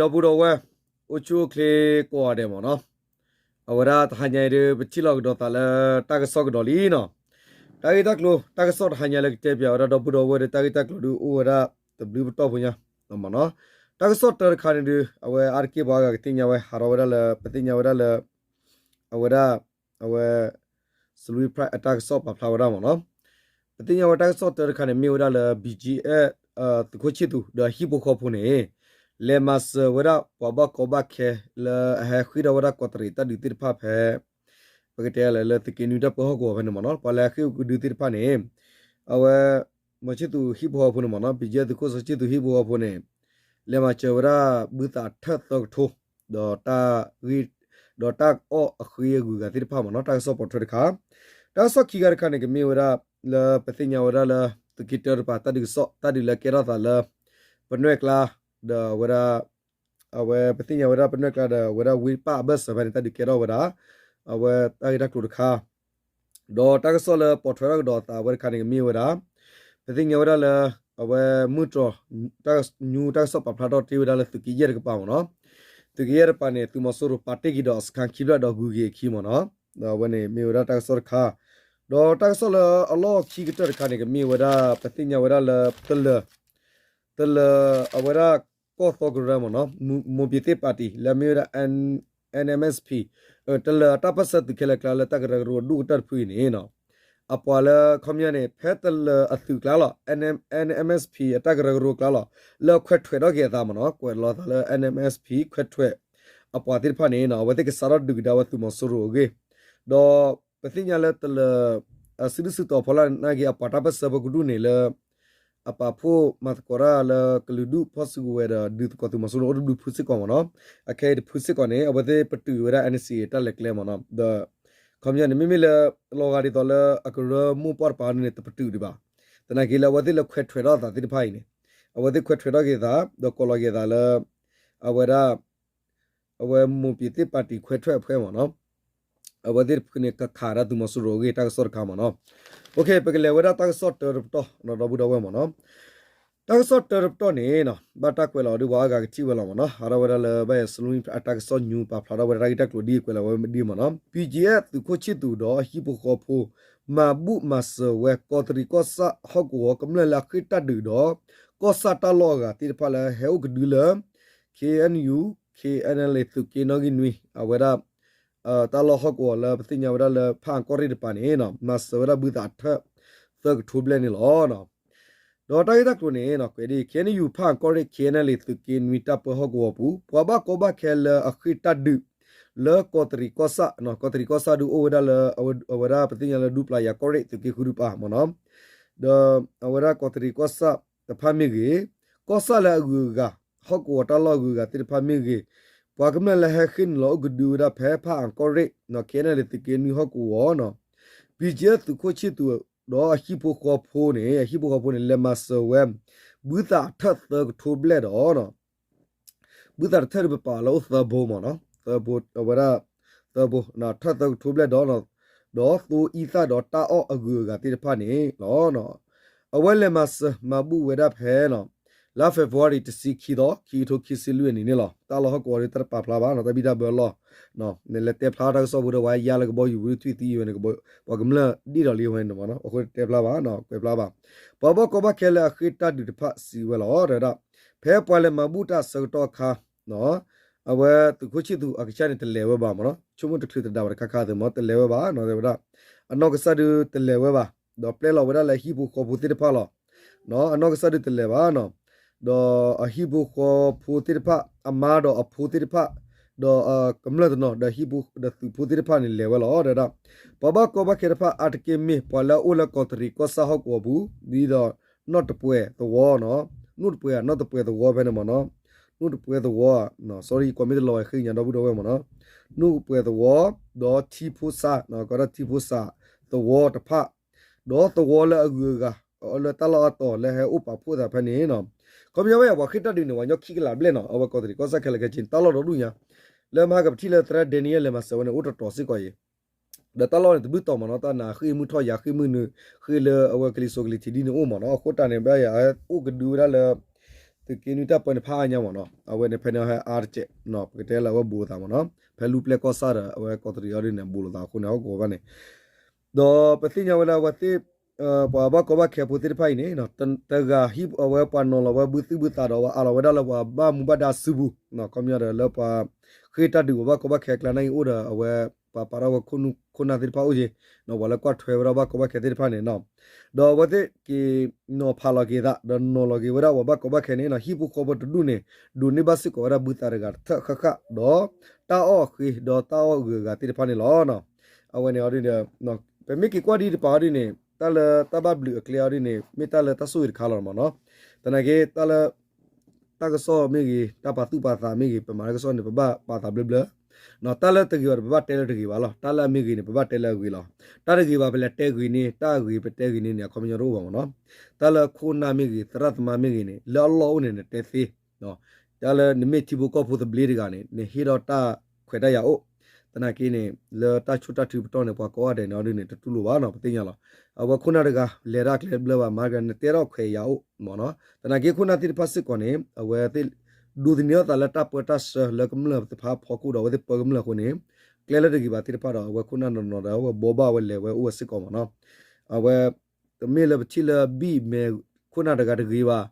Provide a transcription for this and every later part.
ဒီပုၢ်ဒီဝဲၢ် အိၣ်ဆူၣ်အိၣ်ချ့ကိးဂၤဒဲးမ့ၢ်နီၤ, အဝဲဒၣ်တဟါညါအံၤဒီး ပထံၣ်လိာ်ကဒီးသးလၢတၢ်ကစီၣ်ကဒီးလံနီၤ. တၢ်ဂ့ၢ်တၢ်ကျိၤ တၢ်ကစီၣ်တဟါညါလၢကတဲပၠးဝဲဒၣ်ဒီပုၢ်ဒီဝဲၢ်ဒီး တၢ်ဂ့ၢ်တၢ်ကျိၤဒုးအိၣ်ဝဲဒၣ်တဘျုးပတီၢ်ဖိညါမ့ၢ်နီၤ. တၢ်ကစီၣ်တၢတခါန့ၣ်ဒုး အဝဲအါတက့ၢ်ပှၤအါဂၤကသ့ၣ်ညါဝဲ ဟးထီၣ်ဝဲဒၣ်လၢ ပသ့ၣ်ညါဝဲဒၣ်လၢ အဝဲဒၣ် အဝဲ စလူဖဲအတၢ်ကစီၣ်ပာ်ဖျါဝဲဒၣ်မ့ၢ်နီၤ. ပသ့ၣ်ညါဝဲတၢ်ကစီၣ်တၢတခါန့ၣ် မ့ၢ်ဝဲဒၣ်လၢ ဘီကၠံအဲၣ် သုးခိၣ်ဆံၣ်သူး ဒီးအဟံၣ်ဖိဃီဖိန့ၣ် လဲၤမၤစၢၤဝဲဒၣ်ပှၤဘၣ်ကီဘၣ်ခဲလၢအဟဲဃ့ၢ်ထီၣ်ဝဲဒၣ်ကီးတရံးတၢ်ဒုးသ့ၣ်တဖၣ်ဖဲ ပကတဲလၢ သုးက့နွံတၢ်ပၢဟီၣ်ကဝီၤဖဲန့ၣ်မ့ၢ်နီၤ, ပှၤလၢအဃ့ၢ်အိၣ်ကဒုသ့ၣ်တဖၣ်န့ၣ် အဝဲ မီၤဆံၣ်သူးဟံၣ်ဖိဃီဖိန့ၣ်မ့ၢ်နီၤ, ဘီကၠံအဲၣ် သုးခိၣ်စီဆံၣ်သူးဟံၣ်ဖိဃီဖိန့ၣ် လဲၤမၤစၢၤဝဲဒၣ်ဘုသးထၢၣ်သၢကထိ ဒီးတၢ်ဂ့ၢ် ဒီးတၢ်အီၣ်အဃ့အဂုၤအဂၤသ့ၣ်တဖၣ်မ့ၢ်နီၤ, တၢ်ကစီၣ်ပိာ်ထွဲတခါ. တၢ်ကစီၣ်ခံခါတခါန့ၣ် ကမ့ၢ်ဝဲဒၣ်လၢပသ့ၣ်ညါဝဲဒၣ်လၢ သုးက့တၢတပၤ တၢ်ဒုးကစီၣ် တၢ်ဒုးလၢကဲထီၣ်သးလၢ ပနွဲၢ်ကျါ ဒီးအဝဲဒၣ် အဝဲပသ့ၣ်ညါဝဲဒၣ်ပနွဲၢ်ကျါဒီး အဝဲဒၣ်ဝ့ၢ်ပၣ်အဘၢၣ်စၢၤဖဲန့ၣ် တၢ်ဒုးကဲထီၣ်ဝဲဒၣ် အဝဲတၢ်ဂ့ၢ်တၢ်ကျိၤတခါ ဒီးတၢ်ကစီၣ်လၢပိာ်ထွဲထီၣ်ကဒီးသးဝဲတခါန့ၣ် ကမ့ၢ်ဝဲဒၣ် ပသ့ၣ်ညါဝဲဒၣ်လၢ အဝဲမုၢ်တြီၤ ညူတၢ်ကစီၣ်ပာ်ဖျါထီၣ်တ့ၢ်ဝဲဒၣ်လၢသုးက့ယဲၢ်တကပၤမ့ၢ်နီၤ, သုးက့ယဲၢ်တကပၤန့ၣ် သုးမီၤစိရိၤပာ်တ့ၢ်က့ၤဒီးအစခန်းခံဖျၢၣ် ဒီးဂုၤက့ၤအခံမ့ၢ်နီၤ, ဒီးအဝဲန့ၣ်မ့ၢ်ဝဲဒၣ်တၢ်ကစီၣ်တခါ, ဒီးတၢ်ကစီၣ်လၢအလီၢ်ခံကတၢၢ်တခါန့ၣ် ကမ့ၢ်ဝဲဒၣ် ပသ့ၣ်ညါဝဲဒၣ်လၢ တလၢၤ တလၢၤ အဝဲဒၣ် ကီၢ်သီကရၢမ့ၢ်နီၤ, မိၢ်ပၠံးသ့ၣ်ပၣ်တံၣ် လၢမ့ၢ်ဝဲဒၣ် NMSP တလၢၤအတၢ်ပၢၢ်ဆၢသုးခဲလၢာ်ကျါလၢတၢ်ကရၢကရိအဒိၣ်ကတၢၢ်တဖုအံၤန့ၣ် အပှၤလၢခီပညီန့ၣ် ဖဲတလၢၤအသုးကျါလီၤ, NMSP အတၢ်ကရၢကရိကျါလီၤ, လၢခွဲးထွဲးထီၣ်က့ၤအသးမ့ၢ်နီၤ, ကွဲးလီၤသးလၢ NMSP ခွဲးထွဲး အပှၤသ့ၣ်တဖၣ်န့ၣ် အဝဲသ့ၣ်ကစးထီၣ်ဒုးကဒါဝဲသုးမီၤစိရိၤအဂ့ၢ်, ဒီး ပသ့ၣ်ညါလၢတလၢၤ အစုဒုၣ်စုတီၤဖီလာ်နာ်က့ အပှၤတၢ်ပၢၢ်ဆၢဖိကဒူၣ်န့ၣ်လၢ အပာ်ဖှိၣ်မၤသကိးတၢ်လၢကလုာ်ဒူၣ်ဖီၣ်စုကဝဲၤဒီး ဒုးသကိးသုးမီၤစိရိၤအိၣ်တဘျုးဖုစ့ၢ်ကီးမ့ၢ်နီၤ, အခဲအံၤတဖုစ့ၢ်ကီးန့ၣ် အဝဲသ့ၣ်ပတုာ်ဝဲဒၣ် NCA တၢ်လဲၤကျဲမ့ၢ်နီၤ, ဒီး ခီပညီန့ၣ် မ့မ့ၢ်လၢ လီၤဂာ်ဒ်သိးလၢအကရၢမိၢ်ပှၢ်တပၤန့ၣ် တပတုာ်ဒံးဘၣ်, သနာ်က့လၢအဝဲသ့ၣ်လၢခွဲးထွဲးထီၣ်အသးသ့ၣ်တဖၣ်အံၤန့ၣ် အဝဲသ့ၣ်ခွဲးထွဲးထီၣ်က့ၤသး ဒီးကိးလီၤက့ၤသးလၢ အဝဲဒၣ် အဝဲမိၢ်ပၠံးသ့ၣ်ပၣ်တံၣ်ခွဲးထွဲးအဖှဲမ့ၢ်နီၤ, အဝဲသ့ၣ်တဖုန့ၣ် ကခးဒၣ်သုးမီၤစိရိၤအဂ့ၢ်တၢ်ကစီၣ်တခါမ့ၢ်နီၤ, ပကလဲၤဝဲဒၣ်တၢ်ကစီၣ်တၢတပတီၢ် ဒီပုၢ်ဒီဝဲၢ်မ့ၢ်နီၤ, တၢ်ကစီၣ်တၢတပတီၢ်န့ၣ် ဘၣ်တၢ်ကွဲးလီၤဒ်ပှၤအါဂၤကထံၣ်ဝဲလီၤမ့ၢ်နီၤ, ဟးထီၣ်ဝဲဒၣ်လၢဘၣ်ယဲၢ် စလူအတၢ်ကစီၣ်ညူပာ်ဖျါထီၣ်ဝဲဒၣ်တၢ်ဂ့ၢ်တၢ်ကျိၤဒ်အံၤကွဲးလီၤဝဲဒ်မ့ၢ်နီၤ, ဘီကၠံအဲၣ် သုးခိၣ်ဆံၣ်သူးဒီးအဟံၣ်ဖိဃီဖိ မၤဘူၣ်မၤစၢၤဝဲ ကီးတရံးကီၢ်ဆၣ်ဟီၣ်ကဝီၤကမျၢၢ်လၢအဃ့ၢ်တၢ်ဒုးဒီး ကီၢ်ဆၣ်တၢ်လီၢ်အဂၤသ့ၣ်တဖၣ်လၢဟဲအိၣ်ကဒုလၢ KNU KNLA သုးက့နီၣ်ဂံၢ်နွံ အဝဲဒၣ် တၢ်လီၢ်ဟီၣ်ကဝီၤလၢပသ့ၣ်ညါဝဲဒၣ်လၢဖၣ်အၣ်ကီၢ်ရ့ၣ်တပၤန့ၣ် မၤစၢၤဝဲဒၣ်ဘုသးထၢၣ်သၢကထိဘျဲၣ်န့ၣ်လီၤ. ဒီးတၢ်ဂ့ၢ်တၢ်ကျိၤန့ၣ် ကွဲးဒ် KNU ဖၣ်အၣ်ကီၢ်ရ့ၣ် KNLA သုးက့နွံတၢ်ပၢဟီၣ်ကဝီၤပူၤ ပှၤဘၣ်ကီဘၣ်ခဲလၢအဃ့ၢ်တၢ်ဒုး လၢကီးတရံးကီၢ်ဆၣ်, ကီးတရံးကီၢ်ဆၣ်ဒုးအိၣ်ဝဲဒၣ်လၢ အဝဲဒၣ်ပသ့ၣ်ညါလၢဒူပျၤယၤကီၢ်ရ့ၣ်သုးက့ဃုတပၤမ့ၢ်နီၤ, ဒီးအဝဲဒၣ်ကီးတရံးကီၢ်ဆၣ်တဖၣ်မ့ၢ်ဂ့ၤ, ကီၢ်ဆၣ်လၢအဂုၤအဂၤ ဟီၣ်ကဝီၤတၢ်လီၢ်အဂုၤအဂၤသ့ၣ်တဖၣ်မ့ၢ်ဂ့ၤ, ပှၤကမျၢၢ်လၢဟဲဃ့ၢ်နုာ်လီၤအိၣ်ကဒုဝဲဒၣ်ဖဲဖၣ်အၣ်ကီၢ်ရ့ၣ် KNLA သုးက့နွံဟီၣ်ကဝီၤ ဘီကၠံအဲၣ် သုးခိၣ်ဆံၣ်သူး ဒီးအဟံၣ်ဖိဃီဖိန့ၣ် အဟံၣ်ဖိဃီဖိန့ၣ် လဲၤမၤစၢၤဝဲ ဘုသးထၢၣ်သၢကထိဘျဲၣ်ဒီး ဘုသးတထၢၣ်ဒုးပပာ်လၢအိၣ်သၢဘိမ့ၢ်နီၤ, သၢဘိ အဝဲဒၣ် သၢဘိ ထၢၣ်သၢကထိဘျဲၣ်ဒီး ဒီးသိအံသၣ်ဒီးတၢ်အီၣ်အဂုၤအဂၤသ့ၣ်တဖၣ်န့ၣ်လီၤ. အဝဲလဲၤမၤစၢၤမၤဘူၣ်ဝဲဒၣ်ဖဲ လါ February တဆံခံသီ ခံကထိခံဆံလွံၢ်အနံၣ်န့ၣ်လီၤ. တၢ်လီၢ်ဟီၣ်ကဝီၤဒီးတၢ်တပာ်ဖျါဘၣ်နီၤ, တၢ်ဘံၣ်တၢ်ဘၢအလီၢ် နလဲၤတဲဖျါတၢ်ကစီၣ်ဖိဒီး ပှၤယါလၢကဘီယူၤဝံၤထွံၣ်သံဝဲန့ၣ် ပှၤကမျၢၢ်ဒ့ၣ်ဒီးလံဝဲန့ၣ်မ့ၢ်နီၤ, အဃိတဲဖျါဘၣ်နီၤ, ကွဲးဖျါဘၣ်. ပှၤဘၣ်ကီဘၣ်ခဲလၢအဃ့ၢ်တၢ်ဒုးတဖၣ်စံးဝဲလီၤ. တဲဝဲဒၣ် ဖဲပှၤလဲၤမၤဘူၣ်တၢ်ဆၢကတီၢ်အခါ အဝဲသုးခိၣ်ဆံၣ်သူးအကစၢ်န့ၣ်တလဲၤဝဲဘၣ်မ့ၢ်နီၤ, ဆိကမိၣ်တချုးတဒါဘၣ်တခါခါသုးမ့ၢ် တလဲၤဝဲဘၣ်နီၤ, တဲဝဲဒၣ် အနီၢ်ကစၢ်ဒုးတလဲၤဝဲဘၣ်, ဒီးပျဲလီၤဝဲဒၣ်လၢအဟံၣ်ဖိဃီဖိသ့ၣ်တဖၣ်လီၤ. အနီၢ်ကစၢ်ဒုးတလဲၤဘၣ်နီၤ, ဒီးအဟံၣ်ဖိဃီဖိသ့ၣ်တဖၣ် အမါဒီးအဖိသ့ၣ်တဖၣ် ဒီးကမျၢၢ်တနီၤ ဒီးအဟံၣ်ဖိဒီးသုးဖိသ့ၣ်တဖၣ်န့ၣ်လဲၤဝဲလီၤ. တဲဝဲဒၣ် ပှၤဘၣ်ကီဘၣ်ခဲတဖၣ်အါတက့ၢ်မ့ၢ် ပှၤလၢအအိၣ်လၢကီးတရံးကီၢ်ဆၣ်ဟီၣ်ကဝီၤပူၤ ဒ်သိး နီၢ်တပှဲၤသဝီနီၤ, နီၢ်တပှဲၤ နီၢ်တပှဲၤသဝီဖဲန့ၣ်မ့ၢ်နီၤ, နီၢ်တပှဲၤသဝီ sorry ကွၢ်မ့ၢ်တလီၤဝဲဃ့ညါဒီပုၢ်ဒီဝဲၢ်မ့ၢ်နီၤ, နီၢ်တပှဲၤသဝီ ဒီးထံဖိစး ကီးဒၣ်ထံဖိစးသဝီတဖၣ် ဒီးသဝီလၢအဂုၤအဂၤ လၢတၢ်လီၢ်အါတီၤလၢဟဲအိၣ်ပာ်ဖှိၣ်သးဖဲန့ၣ်နီၤ, ခီပညီဝဲပှၤဃ့ၢ်တၢ်ဒုးန့ၣ် ပှၤကညီခံကလးဘျဲၣ်နီၤ, အဝဲကီးတရံးကီၢ်ဆၣ်ခဲလၢာ်ခဲဆ့န့ၣ် တၢ်လီၢ်ဒီဒူၣ်ညါ လၢမဟါကပထံၣ်လၢသရၣ် Daniel လဲၤမၤစၢၤဝဲန့ၣ်အိၣ်တတီၤစ့ၢ်ကီးအံၤ, ဒီးတၢ်လီၢ်န့ၣ်တဘျုးတီၤမ့ၢ်နီၤ, တၢ်နၤဃ့ၢ်မုၢ်ထီၣ်ယၤဃ့ၢ်မုၢ်နုာ် ဃ့ၢ်လၢအဝဲကလံၤစိးကလံၤထံးဒ်န့ၣ်အိၣ်မ့ၢ်နီၤ, အဃိတၢ်န့ၣ် ဘၣ်ယၤအိၣ်ကဒုဝဲဒၣ်လၢ သုးက့နွံတၢ်ပၢန့ၣ်ဖးအါညါမ့ၢ်နီၤ, အဝဲန့ၣ်ဖဲန့ၣ်ဟဲအါတစဲး, ပကတဲလၢအဝဲဘူးလိာ်သးမ့ၢ်နီၤ, ဖဲလူၢ်ပျဲၢ်ကီၢ်ဆၣ်ဒီး အဝဲကီးတရံးအီၤဒ်န့ၣ် ဘူးလိာ်သးအဃိန့ၣ် ဟီၣ်ကဝီၤဘၣ်န့ၣ်, ဒီးပသ့ၣ်ညါဝဲလၢအဝဲသ့ၣ် ပှၤဘၣ်ကီဘၣ်ခဲဖိသ့ၣ်တဖၣ်အံၤန့ၣ် တဂၤဟံၣ်အဝဲပှၤနီၤလီၤဝဲဘုသူၣ်ဘုသးဒီး အဝဲအးလီၤဝဲဒၣ်လၢပှၤဘၣ်မူဘၣ်ဒါစုပူၤ, ခီပညီဒီးလၢပှၤ ဃ့ၢ်တၢ်ဒုးပှၤဘၣ်ကီဘၣ်ခဲအကျါန့ၣ်အံၤအိၣ်ဒီး အဝဲပှၤပာ်ထီၣ်ဝဲခိၣ်နူာ်ခိၣ်နၢ်သ့ၣ်တဖၣ်အိၣ်က့ၤ, ပှၤလၢကွၢ်ထွဲဝဲဒၣ်ဘၣ်ကီဘၣ်ခဲသ့ၣ်တဖၣ်န့ၣ်နီၤ, ဒီးအဝဲသ့ၣ်က့ၤနီၤဖးလီၤက့ၤသး ဒီးနီၤလီၤက့ၤဝဲဒၣ်ပှၤဘၣ်ကီဘၣ်ခဲန့ၣ်နီၤ, ဟံၣ်ဖိဃီဖိတဒူၣ်န့ၣ် ဒိးန့ၢ်ဘၣ်စ့ၢ်ကီးဝဲဒၣ်ဘုသးတဂၤတထၢၣ်ဃၣ်ဃၣ် ဒီးတၢ်အီၣ်အဃ့ဒီးတၢ်အီၣ်ဂုၤအဂၤသ့ၣ်တဖၣ်န့ၣ်လီၤ. အဝဲန့ၣ်အီၤဒ်န့ၣ် ပမ့ၢ်က့ၤကွၢ်ဒ်တပၤအီၤဒ်န့ၣ် တၢ်လၢတၢ်ဘၣ်ဘျုးအကျဲအီၤဒ်န့ၣ် မ့ၢ်တၢ်လၢတၢ်ဆိၣ်ဂ့ၤတခါလီၤမ့ၢ်နီၤ, သနာ်က့တၢ်လၢ တၢ်ကစီၣ်မ့ၢ်ဂ့ၤ တၢ်ပာ်သူၣ်ပာ်သးမ့ၢ်ဂ့ၤ ပမၤတၢ်ကစီၣ်န့ၣ် ပဘၣ်ပာ်သးဘျၢဘျၢ, တၢ်လၢတဂ့ၤဘၣ်ဒီး ပဘၣ်တဲလၢတဂ့ၤဘၣ်လီၤ, တၢ်လၢအမ့ၢ်ဂ့ၤန့ၣ် ပဘၣ်တဲလၢအဂ့ၤလီၤ, တၢ်တဂ့ၤဘၣ်ပလဲၤတဲဂ့ၤန့ၣ် တၢ်အဂ့ၤပတဲဂ့ၤန့ၣ်န့ၣ် အခီပညီတအိၣ်ဘၣ်မ့ၢ်နီၤ, တၢ်လၢခိၣ်နၢ်မ့ၢ်ဂ့ၤ သရၣ်သမါမ့ၢ်ဂ့ၤန့ၣ် လၢအလီၢ်အိၣ်န့ၣ် နတဲသ့ တၢ်လၢနမ့ၢ်ထံဖိကီၢ်ဖိသဘျ့တဂၤန့ၣ် နဟ့ၣ်ဒီးတၢ်ခွဲးတၢ်ယာ်အိၣ်, သနာ်က့န့ၣ် လၢတၢ်ဆိၣ်တၢ်ထုပတီၢ်န့ၣ် ပှၤကိးဂၤဒဲးန့ၣ်အီၤဒ်န့ၣ် တတူၢ်လိာ်ဘၣ်နီၤ ပသ့ၣ်ညါလီၤ, အဝဲခိၣ်နၢ်တဂၤ လဲၤတၢ်ကျဲတဘျၢဘၣ် မၤတဂၤ နတဲထီၣ်ခွဲးယာ်အိၣ်မ့ၢ်နီၤ, သနာ်က့ခိၣ်နၢ်သ့ၣ်တဖၣ်စ့ၢ်ကီးန့ၣ် အဝဲသ့ၣ် ဒိးသန့ၤထီၣ်သးလၢတၢ်ပၢတၢ်ဆှၢလၢကမျၢၢ်တဖၣ်အဖီခိၣ်ဒီး အဝဲသ့ၣ်ပၢကမျၢၢ်အဃိန့ၣ် ကျဲလၢတဂ့ၤဘၣ်သ့ၣ်တဖၣ်ဒီး အဝဲခိၣ်နၢ်နီၢ်နီၢ်ဒီး အဝဲဘှီဘၣ်ဝဲလဲၤဝဲအိၣ်ဝဲစ့ၢ်ကီးမ့ၢ်နီၤ, အဝဲ တမ့ၢ်လၢပထံၣ်လၢဘံၣ်မဲာ်ခိၣ်နၢ်တဂၤတဂ့ၤဘၣ်,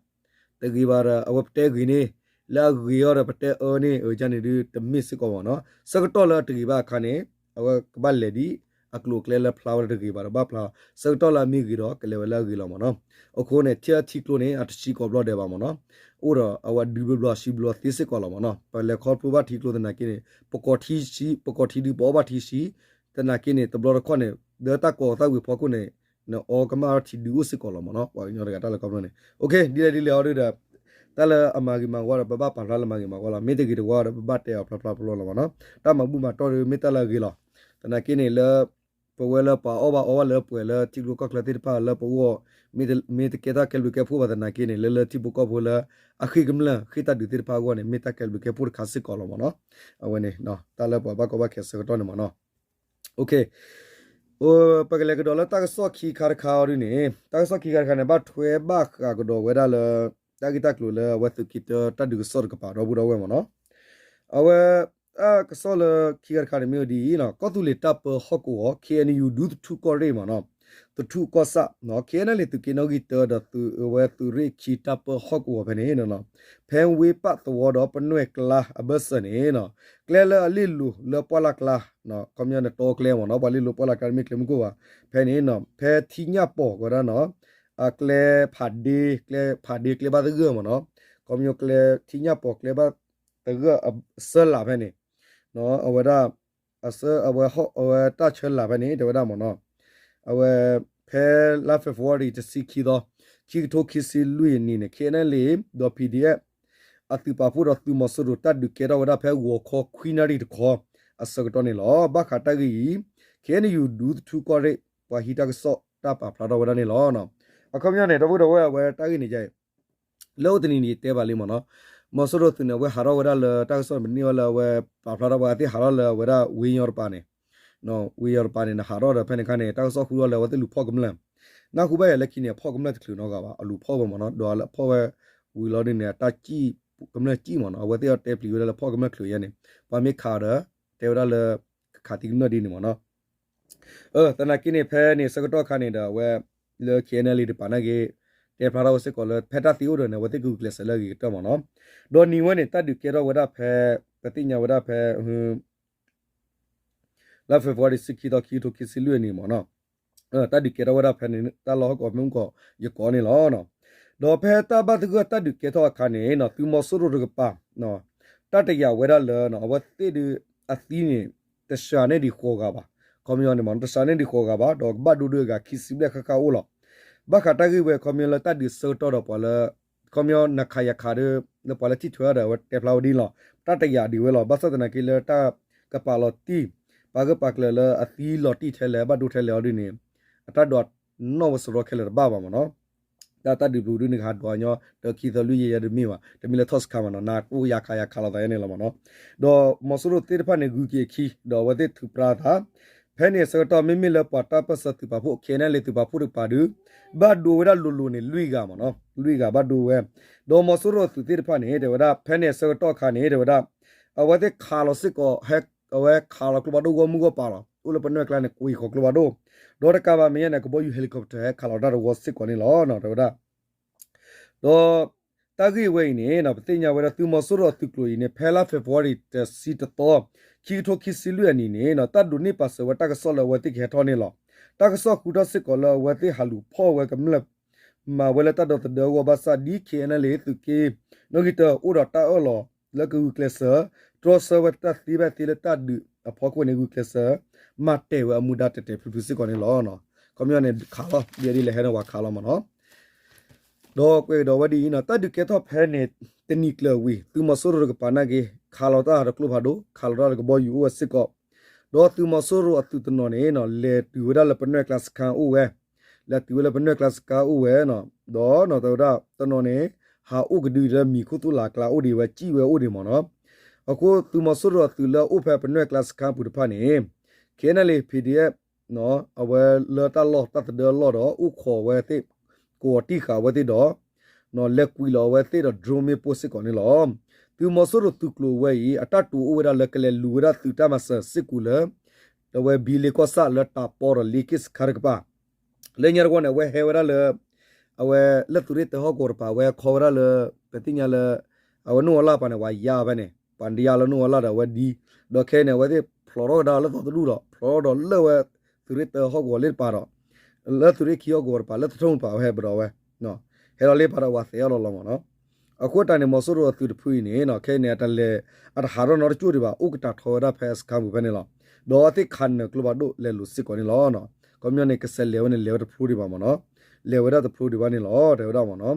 တဂ့ၤဘၣ်ဒီး အဝဲပတဲဂ့ၤန့ၣ်, လၢအဂ့ၤအီၤဒီးပတဲအၢန့ၣ် အန့ၣ်ဒုးတမ့ၢ်စ့ၢ်ကီးမ့ၢ်နီၤ, ဆၢကတီၢ်လၢအတဂ့ၤဘၣ်အခါန့ၣ် အဝဲကဘၣ်လဲၤဒ်အကျိၤအကျဲလၢဖျါဝဲလၢတဂ့ၤဘၣ်ဒီးဘၣ်ဖျါ, ဆၢကတီၢ်လၢအမ့ၢ်ဂ့ၤဒီး ကလဲၤဝဲလၢအဂ့ၤလီၤမ့ၢ်နီၤ, အဃိန့ၣ် ထံအထံကျိန့ၣ် အတဆံကိးဘျီဒဲးဘၣ်မ့ၢ်နီၤ, အိၣ်ဒီးအဝဲဒုဘျီဘျီဆံဘျီသ့စ့ၢ်ကီးလီၤမ့ၢ်နီၤ, ပလဲၤခီဖျိဘၣ်ထံကျိသနာ်က့န့ၣ် ပကိးထံဆံ ပကိးထံဒု ပအီၣ်ဘၣ်ထံဆံ, သနာ်က့န့ၣ် တဘျီတခီၣ်န့ၣ် လၢတၢ်ကီသၣ်ဝံၤဖီခိၣ်န့ၣ် နအီကမၣ်ထံဒုအိၣ်စ့ၢ်ကီးလီၤမ့ၢ်နီၤ, ပှၤကညီတဂၤတၢ်လဲၤခီဖျိန့ၣ် ဒ်လဲၣ်ဒ်လဲၣ်အီၤဒုဒီး တၢ်လၢအမၤဂ့ၤမၤဝါဒီး ပဘၣ်ပာ်ဖျါလၢမၤဂ့ၤမၤဝါလီၤ, မ့ၢ်တဂ့ၤတဝါဒီး ပဘၣ်တဲအီၤဖျါဖျါဖျါလီၤမ့ၢ်နီၤ, တၢ်မၤဘူၣ်မၤတီၢ်ဒု မ့ၢ်တၢ်လၢအဂ့ၤလီၤ, သနာ်က့န့ၣ်လၢ ပဝဲလၢပှၤအီၣ်ဘၣ်အီဘၣ်လၢပှဲၤလၢထံကျိကီၢ်ချၢသ့ၣ်တဖၣ်လၢပဂီၢ် မ့ၢ်တကဲတၢ်ကဲဘျုးကဲဖှိၣ်ဘၣ်သနာ်က့န့ၣ် လၢလၢထံဖိကီၢ်ဖိလၢ အဃ့ကမျၢၢ်ဃ့ၢ်တၢ်ဒုးသ့ၣ်တဖၣ်အဂီၢ်န့ၣ် မ့ၢ်တၢ်ကဲဘျုးကဲဖှိၣ်တခါစ့ၢ်ကီးလီၤမ့ၢ်နီၤ, အဝဲန့ၣ် တၢ်လၢပှၤဘၣ်ကီဘၣ်ခဲဆၢကတီၢ်န့ၣ်မ့ၢ်နီၤ ပကလဲၤကဒီးလၢတၢ်ကစီၣ်ခံခါတခါအီၤဒ်န့ၣ် တၢ်ကစီၣ်ခံခါတခါန့ၣ် ဘၣ်ထွဲဘၣ်ဃးကဒီးဝဲဒၣ်လၢ တၢ်ဂ့ၢ်တၢ်ကျိၤလၢအဝဲသုးက့တၢတၢ်ဒုးကစီၣ်တကပၤဒီပုၢ်ဒီဝဲၢ်မ့ၢ်နီၤ, အဝဲ တၢ်ကစီၣ်လၢခံခါတခါန့ၣ်မ့ၢ်ဝဲဒ်အံၤ ကီၢ်သူလ့ၤတၢ်ပၢဟီၣ်ကဝီၤ ခ့ၣ်အဲၣ်ယူၣ် ဒူသထူကီၢ်ရ့ၣ်မ့ၢ်နီၤ, သထူကီၢ်ဆၣ် ခ့ၣ်အဲၣ်ယူၣ် သုးက့နီၣ်ဂံၢ်တၢဒီးသုးအဝဲသုးရ့ၣ်ခံတၢ်ပၢဟီၣ်ကဝီၤဖဲန့ၣ် ဖဲဝ့ၢ်ပၣ်သဝီဒီးပနွဲၢ်ကျါအဘၢၣ်စၢၤန့ၣ် ကျဲလၢအလ့ၣ်လိၤလၢပှၢ်လၢ်ကျါ ခီပညီန့ၣ် တီကျဲမ့ၢ်နီၤ ပှၤလ့ၣ်လိၤပှၢ်လၢ်ကျါတမ့ၢ်ကျဲမုၢ်ခိၣ်ဘၣ်, ဖဲန့ၣ် ဖဲထံညၣ်ပီၤကီးဒၣ်နီၤ အကျဲဖးဒ့ ကျဲဖးဒ့ကျဲဘၣ်သဂၢၢ်မ့ၢ်နီၤ, ခီပညီကျဲထံညၣ်ပီၤကျဲဘၣ်သဂၢၢ်အဆၢလၢ်ဖဲန့ၣ် အဝဲဒၣ် အဆၢအဝဲဟီၣ်အဝဲတၢ်ဆၢလၢ်ဖဲန့ၣ် တဲဝဲဒၣ်မ့ၢ်နီၤ, အဝဲ ဖဲလါ February တဆံခံသီ ခံကထိခံဆံလွံၢ်အနံၣ်န့ၣ် ခ့ၣ်အဲၣ်ယူၣ် ဒီး ပီၣ်ဒီအ့ၣ်ဖ် အသုးပာ်ဖှိၣ်ဒီးသုးမီၤစိရိၤတၢ်ဒုးကဲထီၣ်ဝဲဒၣ်ဖဲဂီၤခီခွံနၣ်ရံၣ်တခီ အဆၢကတီၢ်န့ၣ်လီၤ. ဘၣ်ဃးတၢ်ဂ့ၢ်အံၤ ခ့ၣ်အဲၣ်ယူၣ် ဒူသထူကီၢ်ရ့ၣ် ပှၤဟံးတၢ်ကစီၣ်တၢ်ပာ်ဖျါထီၣ်ဝဲဒၣ်န့ၣ်လီၤ. အခီပညီန့ၣ် ဒီပုၢ်ဒီဝဲၢ်အဝဲတၢ်ဂ့ၢ်န့ၣ် လၢအိၣ်တနံၤန့ၣ်ယတဲဘၣ်လံမ့ၢ်နီၤ, မီၤစိရိၤသုးန့ၣ် အဝဲဟးထီၣ်ဝဲဒၣ်လၢတၢ်ကစီၣ်န့ၣ် ပန့ၢ်ဝဲလၢအဝဲပာ်ဖျါထီၣ်ဝဲအသ့ၣ်ဟးထီၣ်လၢအဝဲဒၣ်ဝ့ၢ်ညီတပၤန့ၣ်, ဝ့ၢ်ညီတပၤန့ၣ် နဟးထီၣ်ဒီးဖဲန့ၣ်အခါန့ၣ် တၢ်ကစီၣ်ဃုထီၣ်လၢအဝဲသ့ၣ်လူၤဖီၣ်ကမျၢၢ်, နၢ်ဟူဘၣ်ယၤလၢခံန့ၣ် အဖီၣ်ကမျၢၢ်တချုးနီတဂၤဘၣ် အလူၤဖီၣ်ဝဲမ့ၢ်နီၤ, ဒီးလၢဖီၣ်ဝဲဝံၤလီၤဒ်န့ၣ် အတၢ်ကံၣ်ကမျၢၢ်ကံၣ်မ့ၢ်နီၤ, အဝဲသ့ၣ်အီၤတဲပျံၤဝဲဒၣ်လၢဖီၣ်ကမျၢၢ်ချုးယဲန့ၣ် ပှၤမ့ၢ်ခးအီၤဒီး တဲဝဲဒၣ်လၢ ကခးသံကမျၢၢ်ဒ်န့ၣ်မ့ၢ်နီၤ သနာ်က့န့ၣ် ဖဲန့ၣ်ဆၢကတီၢ်ခါန့ၣ်ဒီး အဝဲလၢ ခ့ၣ်အဲၣ်ယူၣ် တပၤနာ်က့ တဲဖျါထီၣ်ဝဲစ့ၢ်ကီးလၢ ဖဲတၢ်သံအိၣ်ဒီးန့ၣ် အဝဲသ့ၣ်ကဂုာ်ကျဲးစၢးလၢအဂ့ၤကတၢၢ်မ့ၢ်နီၤ, ဒီးနံၤဝဲန့ၣ် တၢ်ဒုးကဲထီၣ်ဝဲဒၣ်ဖဲ ပသ့ၣ်ညါဝဲဒၣ်ဖဲ လါ February တဆံခံသီ ခံကထိခံဆံလွံၢ်အနံၤမ့ၢ်နီၤ, တၢ်ဒုးကဲထီၣ်ဝဲဒၣ်ဖဲန့ၣ် တၢ်လီၢ်ဟီၣ်ကဝီၤမ့ၣ်အူကီၢ်ယကီးန့ၣ်လီၤ. ဒီးဖဲတၢ်ဘၣ်သဂၢၢ်တၢ်ဒုးကဲထီၣ်အခါန့ၣ် သုးမီၤစိရိၤတကပၤ တၢ်တယာ်ဝဲဒၣ်လၢ အဝဲသ့ၣ်ဒုး အသံန့ၣ် တစှၤန့ၢ်ဒံးဃိးဂၤဘၣ်, ခီပညီန့ၣ်မ့ၢ် တစှၤန့ၢ်ဒံးဃိးဂၤဘၣ် ဒီးကဘၣ်ဒိဒုးအဂၤခံဆံဘျဲၣ်ဃၣ်ဃၣ်အိၣ်လီၤ. ဘၣ်ဃးတၢ်ဂ့ၢ်ဝဲ ခီပညီလၢတၢ်ဒုးဆၢကတီၢ်ဒီးပှၤလၢ ခီပညီ နခးယၤခးဒီး လၢပှၤလၢထံၣ်ထွဲအီၤဒီး အဝဲတဲဖျါဝဲဒ်န့ၣ်လီၤ. တၢ်တယာ်ဒံးဝဲလီၤ. ဘၣ်ဆၣ်သနာ်က့လၢတၢ်ကပာ်လီၤတံၢ် ပာ်ဂၢၢ်ပာ်ကျၢၤလၢအသံလီၤတံၢ်ထဲလဲၣ် ဘၣ်ဒိထဲလဲၣ်အီၤဒ်န့ၣ် အတၢ်ဒွးနီၣ်ဝဲစရီခဲလၢာ်တဘၣ်ဘၣ်မ့ၢ်နီၤ. တၢ်တၢ်ဒုးပူၤဒုးန့ၣ် ကဟးဒွးညီ တၢ်ခံသီလွံၢ်ယဲၢ်ယဲၢ်တမ့ၢ်ဘၣ်, တမ့ၢ်လၢထီၣ်စခါမ့ၢ်နီၤ နၢ်ကိၣ်ယၤခးယၤခးလိာ်သးယဲန့ၣ်လီၤမ့ၢ်နီၤ. ဒီးမီၤစိရိၤသ့ၣ်တဖၣ်န့ၣ် ဂုၤက့ၤအခံ ဒီးအဝဲသ့ၣ်ထုးပြါသး ဖဲ ဖဲန့ၣ်အဆၢကတီၢ် မ့မ့ၢ်လၢပှၤတၢ်ပၢၢ်ဆၢသုးပာ်ဖှိၣ် ခဲအံၤန့ၣ်လၢသုးပာ်ဖှိၣ်တကပၤဒီး ဘၣ်ဒိဝဲဒၣ်လိၤလိၤန့ၣ် လွံၢ်ဂၤမ့ၢ်နီၤ, လွံၢ်ဂၤဘၣ်ဒိဝဲ, ဒီးမီၤစိရိၤအသုးသ့ၣ်တဖၣ်န့ၣ် တဲဝဲဒၣ် ဖဲန့ၣ်အဆၢကတီၢ်အခါန့ၣ် တဲဝဲဒၣ် အဝဲသ့ၣ်ခးလီၤစ့ၢ်ကီး ဟဲ အဝဲခးလီၤကျိဖးဒိၣ်ဂီၢ်မုၢ်ဂီၢ်ပၤလီၤ. အိၣ်လၢပနွဲၢ်ကျါန့ၣ် ကွံာ်ဃီၤကျိဖးဒိၣ်, ဒီးတကးဘၣ်မဲာ်ညါန့ၣ် ကဘီယူၤ helicopter ဟဲခးလီၤတၢ်တဝီစ့ၢ်ကီးန့ၣ်လီၤ တဲဝဲဒၣ်. ဒီးတၢ်ဂ့ၢ်ဝဲအံၤန့ၣ် ပသ့ၣ်ညါဝဲဒၣ် သုးမီၤစိရိၤအသုးကျိၤအံၤန့ၣ် ဖဲလါ February တဆံတသီ ခံကထိခံဆံလွံၢ်အနံၤန့ၣ် တၢ်ဒိးန့ၢ်ပာ်စၢၤဝဲတၢ်ကစီၣ်လၢအဝဲသ့ၣ်ကဟဲထီၣ်န့ၣ်လီၤ. တၢ်ကစီၣ်ဃုထီၣ်စ့ၢ်ကီးလၢအဝဲသ့ၣ်ဟးလူၤဖီၣ်ဝဲကမျၢၢ် မၤဝဲလၢတၢ်ဒီသဒၢအဂီၢ်ဘၣ်ဆၣ် ဒ် KNLA သုးက့ နီၣ်ဂံၢ်တၢ အိၣ်ဒီးတၢ်အၢၣ်လီၤလၢကဂုာ်ကျဲးစၢး တြီဆၢဝဲတၢ်သ့ဘၣ်သ့လၢတၢ်ဒုးအဖီခိၣ်န့ၣ် ဂုာ်ကျဲးစၢး မၤတဲာ်ဝဲအမူဒါတဲာ်တဲာ်ဖျုးဖျုးစ့ၢ်ကီးန့ၣ်လီၤ. ခီပညီန့ၣ် ခးလီၤ ဒ်အဒ်လဲၣ်ဟဲန့ၣ် ပှၤခးလီၤမ့ၢ်နီၤ. ဒီးကွဲးကဒီးဝဲဒ်အံၤနီၤ တၢ်ဒုးကဲထီၣ်ဖဲန့ၣ် တနံၤကျၢၤဝံၤ သုးမီၤစိရိၤတကပၤနာ်က့ ခးလီၤတၢ်တကျိဖးဒိၣ် ခးလီၤတၢ်တကဘီယူၤအိၣ်ဝဲစ့ၢ်ကီး, ဒီးသုးမီၤစိရိၤအသုးတနီၤန့ၣ်နီၤ လဲၤတုၤဝဲဒၣ်လၢပနွဲၢ်ကျါစခန်းအိၣ်ဝဲ, လဲၤတုၤဝဲလၢပနွဲၢ်ကျါစခန်းအိၣ်ဝဲနီၤ, ဒီးနီၤ တဲဝဲဒၣ်တနီၤန့ၣ် ဟးအိၣ်ကဒုလၢမံၤခိၣ်သူၣ်လၤကျါအိၣ်ဒံးဝဲ စံၣ်ဝဲအိၣ်ဒံးမ့ၢ်နီၤ. အဃိသုးမီၤစိရိၤအသုးလၢအအိၣ်ဖဲပနွဲၢ်ကျါစခန်းအပူၤတဖၣ်န့ၣ် KNLA PDF အဝဲလၢတၢ်လီၢ်တၢ်သဒၢအလီၢ်ဒီး အိၣ်ခိးဝဲသ့ၣ် ကိးအီၤတံၢ်ဃာ်ဝဲသ့ၣ်ဒီး လဲၤကွံာ်လီၤအဝဲသ့ၣ်ဒီး drone မ့ၣ်ပိၢ်စ့ၢ်ကီးန့ၣ်လီၤ. သုးမီၤစိရိၤသုးကျိၤဝဲအံၤ အတၢ်တိာ်အိၣ်ဝဲဒၣ်လၢကလဲၤလူၤဝဲဒၣ်သုးတၢ်မၤစၢၤစ့ၢ်ကီးလၢ အဝဲဘံလ့ကီၢ်ဆၣ်လၢတၢ်ပီဒီးလ့က့ၣ်စခါတကပၤ လၢညါတဝီန့ၣ် အဝဲဟဲဝဲဒၣ်လၢ အဝဲလၢသုးရ့ၣ်တၢဟီၣ်ကဝီၤတပၤ အဝဲခီဝဲဒၣ်လၢ ပသ့ၣ်ညါလၢ အဝဲနူၢ်အီလၢ်ပၤန့ၣ် ပှၤယါဖဲန့ၣ် ပှၤတယါလၢနူၢ်အီလၢ်ဒီးအဝဲဒ် ဒီးခဲအံၤန့ၣ် အဝဲသ့ၣ်ဖျိးထီၣ်ကဒါလၢသီတဒူၣ်ဒီး ဖျိးထီၣ်ဒီးလၢဝဲ သုးရ့ၣ်တၢဟီၣ်ကဝီၤလ့ၣ်တပၤဒီး လၢသုးရ့ၣ်ခံဟီၣ်ကဝီၤတပၤ လၢသထူၣ်တပၤ အဝဲဟဲဘၣ်ဒီးဝဲ ဟဲလီၤလ့ၣ်ပၤဒီးဝဲသဲးအီၤလီၤလီၤမ့ၢ်နီၤ. အဃိတၢ်န့ၣ် မီၤစိရိၤအသုးတဖုအံၤန့ၣ် ခဲအံၤန့ၣ် အတၢ်လဲၤ အတဟးထီၣ်နီတကၠိၢ်ဒံးဘၣ် အိၣ်ကတၢၢ်ထီဝဲဒၣ်ဖဲအစခန်းပူၤဖဲန့ၣ်လီၤ. ဒီးအဝဲသ့ၣ်ခးနၢၤကျိဖးဒိၣ်လဲၤလိာ်စ့ၢ်ကီးန့ၣ်လီၤ. ခီပညီန့ၣ် ကစဲးလဲၤဝဲန့ၣ် လဲၤဝဲတဖျိဒံးဘၣ်မ့ၢ်နီၤ. လဲၤဝဲဒၣ်တဖျိဒံးဘၣ်န့ၣ်လီၤ တဲဝဲဒၣ်မ့ၢ်နီၤ.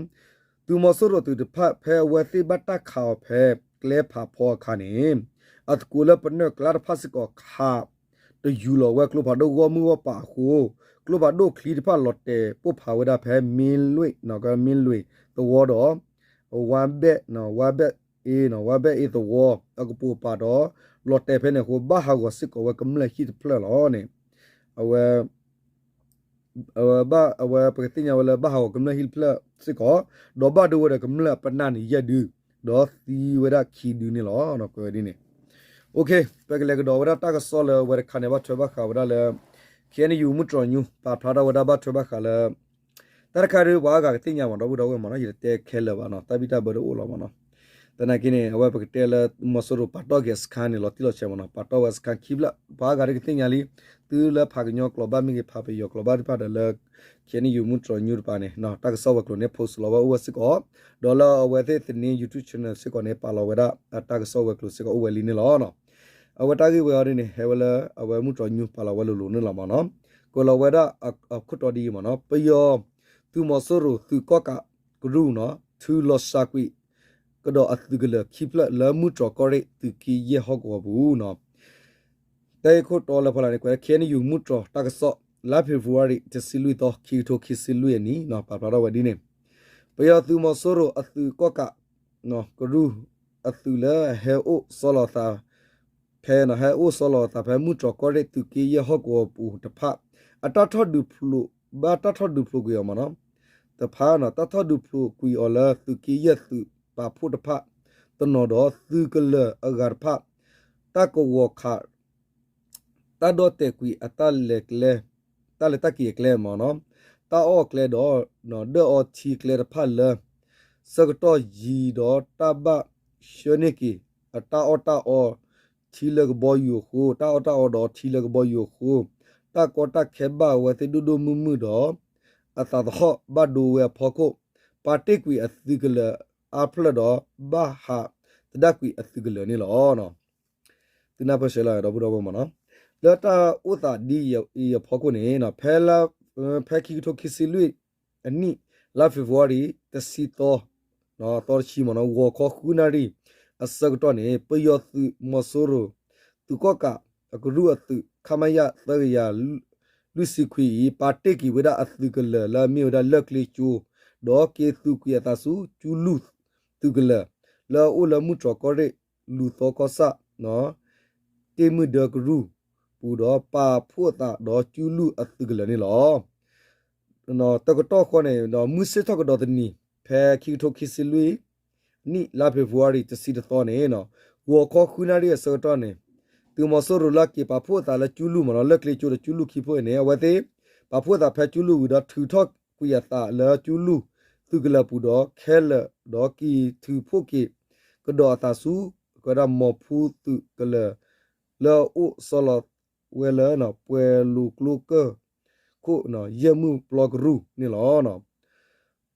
သုးမီၤစိရိၤသုးတဖၣ် ဖဲအဝဲသ့ၣ်ဘၣ်တၢ်ခးအီၤဖဲကျဲဖးဖီအခါန့ၣ် အသကိးလၢပနွဲၢ်ကျါတဖၣ်စ့ၢ်ကီးခး တယူၤလီၤဝဲကျိဖးဒိၣ်ဂီၢ်မုၢ်ဂီၢ်ပၤအဃိ ကျိဖးဒိၣ်ချံတဖၣ်လီၤတဲာ်ပိၢ်ဖးဝဲဒၣ်ဖဲမ့လွ့ၣ် မ့လွ့ၣ်သဝီဒီး ဝါဘဲၣ် ဝါဘဲၣ်အ့ ဝါဘဲၣ်အ့သဝီ အကပိာ်ပၤဒီး လီၤတဲာ်ဖဲန့ၣ်အဃိ ဘၣ်ဟးဂီၤစ့ၢ်ကီးဝဲကမျၢၢ်ဟံၣ်တဖျၢၣ်လီၤန့ၣ် အဝဲ အဝဲ ပကသ့ၣ်ညါဝဲလၢဘၣ်ဟးဂီၤကမျၢၢ်ဟံၣ်တဖျၢၣ်စ့ၢ်ကီး ဒီးဘၣ်ဒိဝဲဒီးကမျၢၢ်အပနၢ်န့ၣ်ယဲၢ်ဒု ဒီးသံဝဲဒၣ်ခံဒုန့ၣ်လီၤ. ကွဲးဝဲဒ်န့ၣ် ပကလဲၤကဒီးဝဲဒၣ်တၢ်ကစီၣ်လၢဝဲတခါန့ၣ် ဘၣ်ထွဲဘၣ်ဃးဝဲဒၣ်လၢ KNU မုၢ်တြီၤညူ ပာ်ဖျါထီၣ်ဝဲဒၣ်ဘၣ်ထွဲဘၣ်ဃးလၢ တၢ်တခါဒ်ပှၤအါဂၤကသ့ၣ်ညါမ့ၢ်နီၤ ဒီပုၢ်ဒီဝဲၢ်မ့ၢ်နီၤ ယတတဲခဲလၢာ်ဘၣ်နီၤ တၢ်ဘံၣ်တၢ်ဘၢတအိၣ်လီၤမ့ၢ်နီၤ. သနာ်က့န့ၣ် အဝဲပကတဲလၢမီၤစိရိၤပာ်တီၢ်က့ၤအစခန်းန့ၣ် လီၤတံၢ်လီၤဆဲးမ့ၢ်နီၤ ပာ်တီၢ်ဝဲစခန်းခံဖျၢၣ် ပှၤအါဂၤတကသ့ၣ်ညါလံ သုလၢဖးကညီကျိာ်ဘၣ်မ့ၢ်ဂ့ၤ ဖးပယီၤကျိာ်ဘၣ်သ့ၣ်တဖၣ်ဒီးလၢ KNU မုၢ်တြီၤညူတပၤန့ၣ် တၢ်ကစီၣ်ဝဲၤကျိၤန့ၣ် post လီၤဝဲအိၣ်ဝဲစ့ၢ်ကီး ဒီးလၢအဝဲသ့ၣ်သန့ YouTube channel စ့ၢ်ကီးန့ၣ် ပာ်လီၤဝဲဒၣ်တၢ်ကစီၣ်ဝဲၤကျိၤစ့ၢ်ကီးအိၣ်ဝဲလံန့ၣ်လီၤ. အဝဲတၢ်ဂ့ၢ်ဝဲအံၤဒ်န့ၣ် ဟဲဝဲလၢအဝဲမုၢ်တြီၤညူပာ်လီၤဝဲလိၤလိၤန့ၣ်လီၤမ့ၢ်နီၤ. ကွဲးလီၤဝဲဒၣ်အခိၣ်တီဒ်အံၤမ့ၢ်နီၤ ပယီၤသုးမီၤစိရိၤသုးကီၣ်ကးကရူၢ်နီၤ ထုးလီၤစှၤကွံာ်ကဒီးအသုးကလၢၤခံဖျၢၣ်လၢမုၢ်တြီၤကီၢ်ရ့ၣ်သုးက့ယဲၢ်ဟီၣ်ကဝီၤပူၤနီၤ တၢ်ဂ့ၢ်ခိၣ်တီလၢဖီလာ်န့ၣ် ကွဲး KNU မုၢ်တြီၤတၢ်ကစီၣ် လါ February တဆံလွံၢ်သီ ခံကထိခံဆံလွံၢ်အနံၤ ပာ်ဖျါထီၣ်ဝဲဒ်န့ၣ် ပယီၤသုးမီၤစိရိၤအသုးကီၣ်ကး ကရူၢ်အသုးလၢအဟဲအိၣ်ဆီလီၤသး ဖဲ ဟဲအိၣ်ဆီလီၤသးဖဲမုၢ်တြီၤကီၢ်ရ့ၣ်သုးက့ယဲၢ်ဟီၣ်ကဝီၤပူၤတဖၣ် အတၢ်ထီၣ်ဒုးဖျိး ဘၣ်တၢ်ထီၣ်ဒုးဖျိးကွံာ်အီၤမ့ၢ်နီၤ တဖၣ် တၢ်ထီၣ်ဒုးဖျိးကွံာ်အီၤလၢသုးက့ယဲၢ်သုးပာ်ဖှိၣ်တဖၣ် တနီၤဒီးသုးကလၢၤအဂၤတဖၣ် တၢ်ကဝီၤခး တၢ်ဒီၣ်တဲာ်ကွံာ်အတၢ်လဲၤကျဲ တၢ်လဲၤတၢ်က့ၤအကျဲမ့ၢ်နီၤ တၢ်အီၣ်ကျဲဒီး ဒၢၣ်အီထံကျဲတဖၣ်လၢ ဆၢကတီၢ်ယံၤဒီးတၢ်ဘၣ်ဆှၢန့ၢ်က့ၤ အတၢ်အီၣ်တၢ်အီထံလၢကဘီယူၤအဃိ တၢ်အီၣ်တၢ်အီဒီးထံလၢကဘီယူၤအဃိ တၢ်ကီတၢ်ခဲဘၣ်ဝဲသ့ၣ်ဒိၣ်ဒိၣ်မုၢ်မုၢ်ဒီး အသးသဟီၣ်ဘၣ်ဒိဝဲအဖီခိၣ် ပာ်တ့ၢ်ကွံာ်အသုးကလၢၤအါဖျၢၣ်ဒီး ဘၣ်ဟးသဒၣ်ကွံာ်အသုးကလၢၤန့ၣ်လီၤ. သုနၢ်ပၢၢ်ဆၢလၢဒီပုၢ်ဒီဝဲၢ်မ့ၢ်နီၤ လၢတၢ်အိၣ်သးဒ်အံၤအဖီခိၣ်န့ၣ် ဖဲလါ ဖဲခံကထိခံဆံလွံၢ်အနံၣ် လါ February တဆံသီ သီတဆံမ့ၢ်နီၤ ဂီၤခီဃုနၣ်ရံၣ် အဆၢကတီၢ်န့ၣ် ပယီၤသုးမီၤစိရိၤ သုးကီၣ်ကးအကရူၢ်အသုး ခမရ သၢကယၤလွံၢ်ဆံခွံအံၤ ပာ်တ့ၢ်က့ၤဝဲဒၣ်အသုးကလၢၤလၢအမ့ၢ်ဝဲဒၣ်လၢၢ်ကျ့ကၠိ ဒီးက့ၤသူးကွံာ်အသးဆူ ကၠူလူၢ်သုးကလၢၤ လၢအအိၣ်လၢမုၢ်တြီၤကီၢ်ရ့ၣ် လူၢ်သီကီၢ်ဆၣ် တ့ၢ်မုၢ်ဒၢကရူၢ် ပူၤဒီး ပာ်ဖှိၣ်သးဒီးကၠူလူၢ်အသုးကလၢၤန့ၣ်လီၤ. တကတီၢ်ဃီန့ၣ်ဒီး မုၢ်ဆ့ၣ်ထီၣ်ကဒီးတနံၤ ဖဲခံကထိခံဆံလွံၢ်နံၣ် လါဖ့ၤဘြူၤအါရံၤ တဆံတသီန့ၣ် ဂီၤခီဃုနၣ်ရံၣ်အဆၢကတီၢ်န့ၣ် သုးမီၤစိရိၤလၢအက့ၤပာ်ဖှိၣ်သးလၢကၠူလူၢ်မ့ၢ်နီၤ လၢကျ့ကၠိဒီးကၠူလူၢ်ခံဖုအံၤန့ၣ် အဝဲသ့ၣ် ပာ်ဖှိၣ်သးဖဲကၠူလူၢ်ဝံၤဒီး ထုးထီၣ်ကွံာ်အသးလၢကၠူလူၢ်သုးကလၢၤပူၤဒီး ခဲလၢာ်ဒီးက့ၤထုးဖှိၣ်က့ၤကဒီးအသးဆူ ကဝဲဒၣ်မီၤဖူသုးကလၢၤ လၢအအိၣ်ဆီလီၤဝဲလၢ ပှဲၤလိာ်ကျိကၢၢ်ခိၣ် ယဲၢ်မုၢ်ပျီကရူၢ်န့ၣ်လီၤ.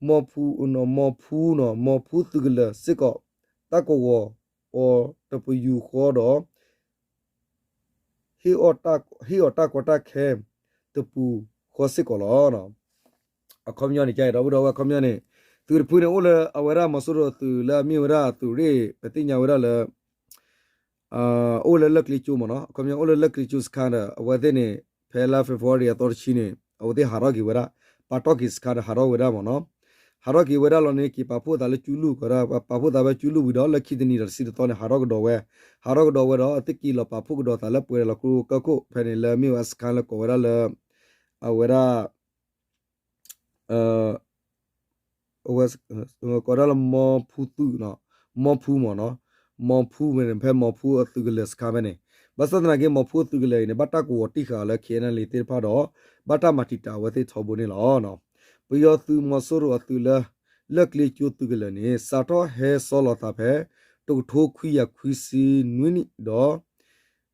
မီၤဖူ, မီၤဖူ, မီၤဖူသုးကလၢၤစ့ၢ်ကီး တၢ်ကဝီၤအီၤတပယူာ်ဃီဒီး ဟ့ၣ်အီၣ်တၢ်ကီတၢ်ခဲတပူၤဃီစ့ၢ်ကီးလီၤ. အခီပညီန့ၣ် ကဲဒီပုၢ်ဒီဝဲၢ် အခီပညီန့ၣ် သုးတဖုန့ၣ် အိၣ်လၢအဝဲဒၣ်မီၤစိရိၤအသုးလၢအမ့ၢ်ဝဲဒၣ်အသုးရ့ၣ် ပသ့ၣ်ညါဝဲဒၣ်လၢ အိၣ်လၢလၢၢ်ကျ့ကၠိမ့ၢ်နီၤ အခီပညီအိၣ်လၢလၢၢ်ကျ့ကၠိစခါဒီး အဝဲသ့ၣ်န့ၣ် ဖဲလါ February အသီတဆံန့ၣ် အဝဲသ့ၣ်ဟးထီၣ်က့ၤဝဲဒၣ် ပာ်တီၢ်က့ၤစခါဒီးဟးထီၣ်ဝဲဒၣ်မ့ၢ်နီၤ ဟးထီၣ်က့ၤဝဲဒၣ်လီၤန့ၣ် က့ၤပာ်ဖှိၣ်သးလၢကၠူလူၢ် ကဝဲဒၣ် ပာ်ဖှိၣ်သးဖဲကၠူလူၢ်ဝံၤဒီး လၢခံတနံၤဒီးတဆံတသီန့ၣ် ဟးထီၣ်ကဒီးဝဲ ဟးထီၣ်ကဒီးဝဲဒီး အဝဲသ့ၣ်က့ၤလီၤပာ်ဖှိၣ်ကဒီးသးလၢပှဲၤလီၤကျိကၢၢ်ခိၣ် ဖဲန့ၣ်လၢအမ့ၢ်ဝဲအစခါလၢကိးဝဲဒၣ်လၢ အဝဲဒၣ် အဝဲ ကိးဒၣ်လၢမီၤဖူသုး, မီၤဖူမ့ၢ်နီၤ, မီၤဖူမ့ၢ်န့ၣ် ဖဲမီၤဖူအသုးကလၢၤစခါဖဲန့ၣ်, ဘၣ်ဆၣ်သနာ်က့ မီၤဖူအသုးကလၢၤအံၤန့ၣ် ဘၣ်တၢ်ကဝီၤတံၢ်ဃာ်အီၤလၢ ခ့ၣ်အဲၣ်ယူၣ်အ့ၣ်ယူၣ်သ့ၣ်တဖၣ်ဒီး ဘၣ်တၢ်မၤတံာ်တာ်အဝဲသ့ၣ်ထီဘိန့ၣ်လီၤ. ပယီၤသုးမီၤစိရိၤအသုးလၢ လၢၢ်ကျ့ကၠိသုးကလၢၤန့ၣ် စးထီၣ်ဟဲဆီလီၤသးဖဲ တကထိခွံကယၤခွံဆံနွံနံၣ်ဒီး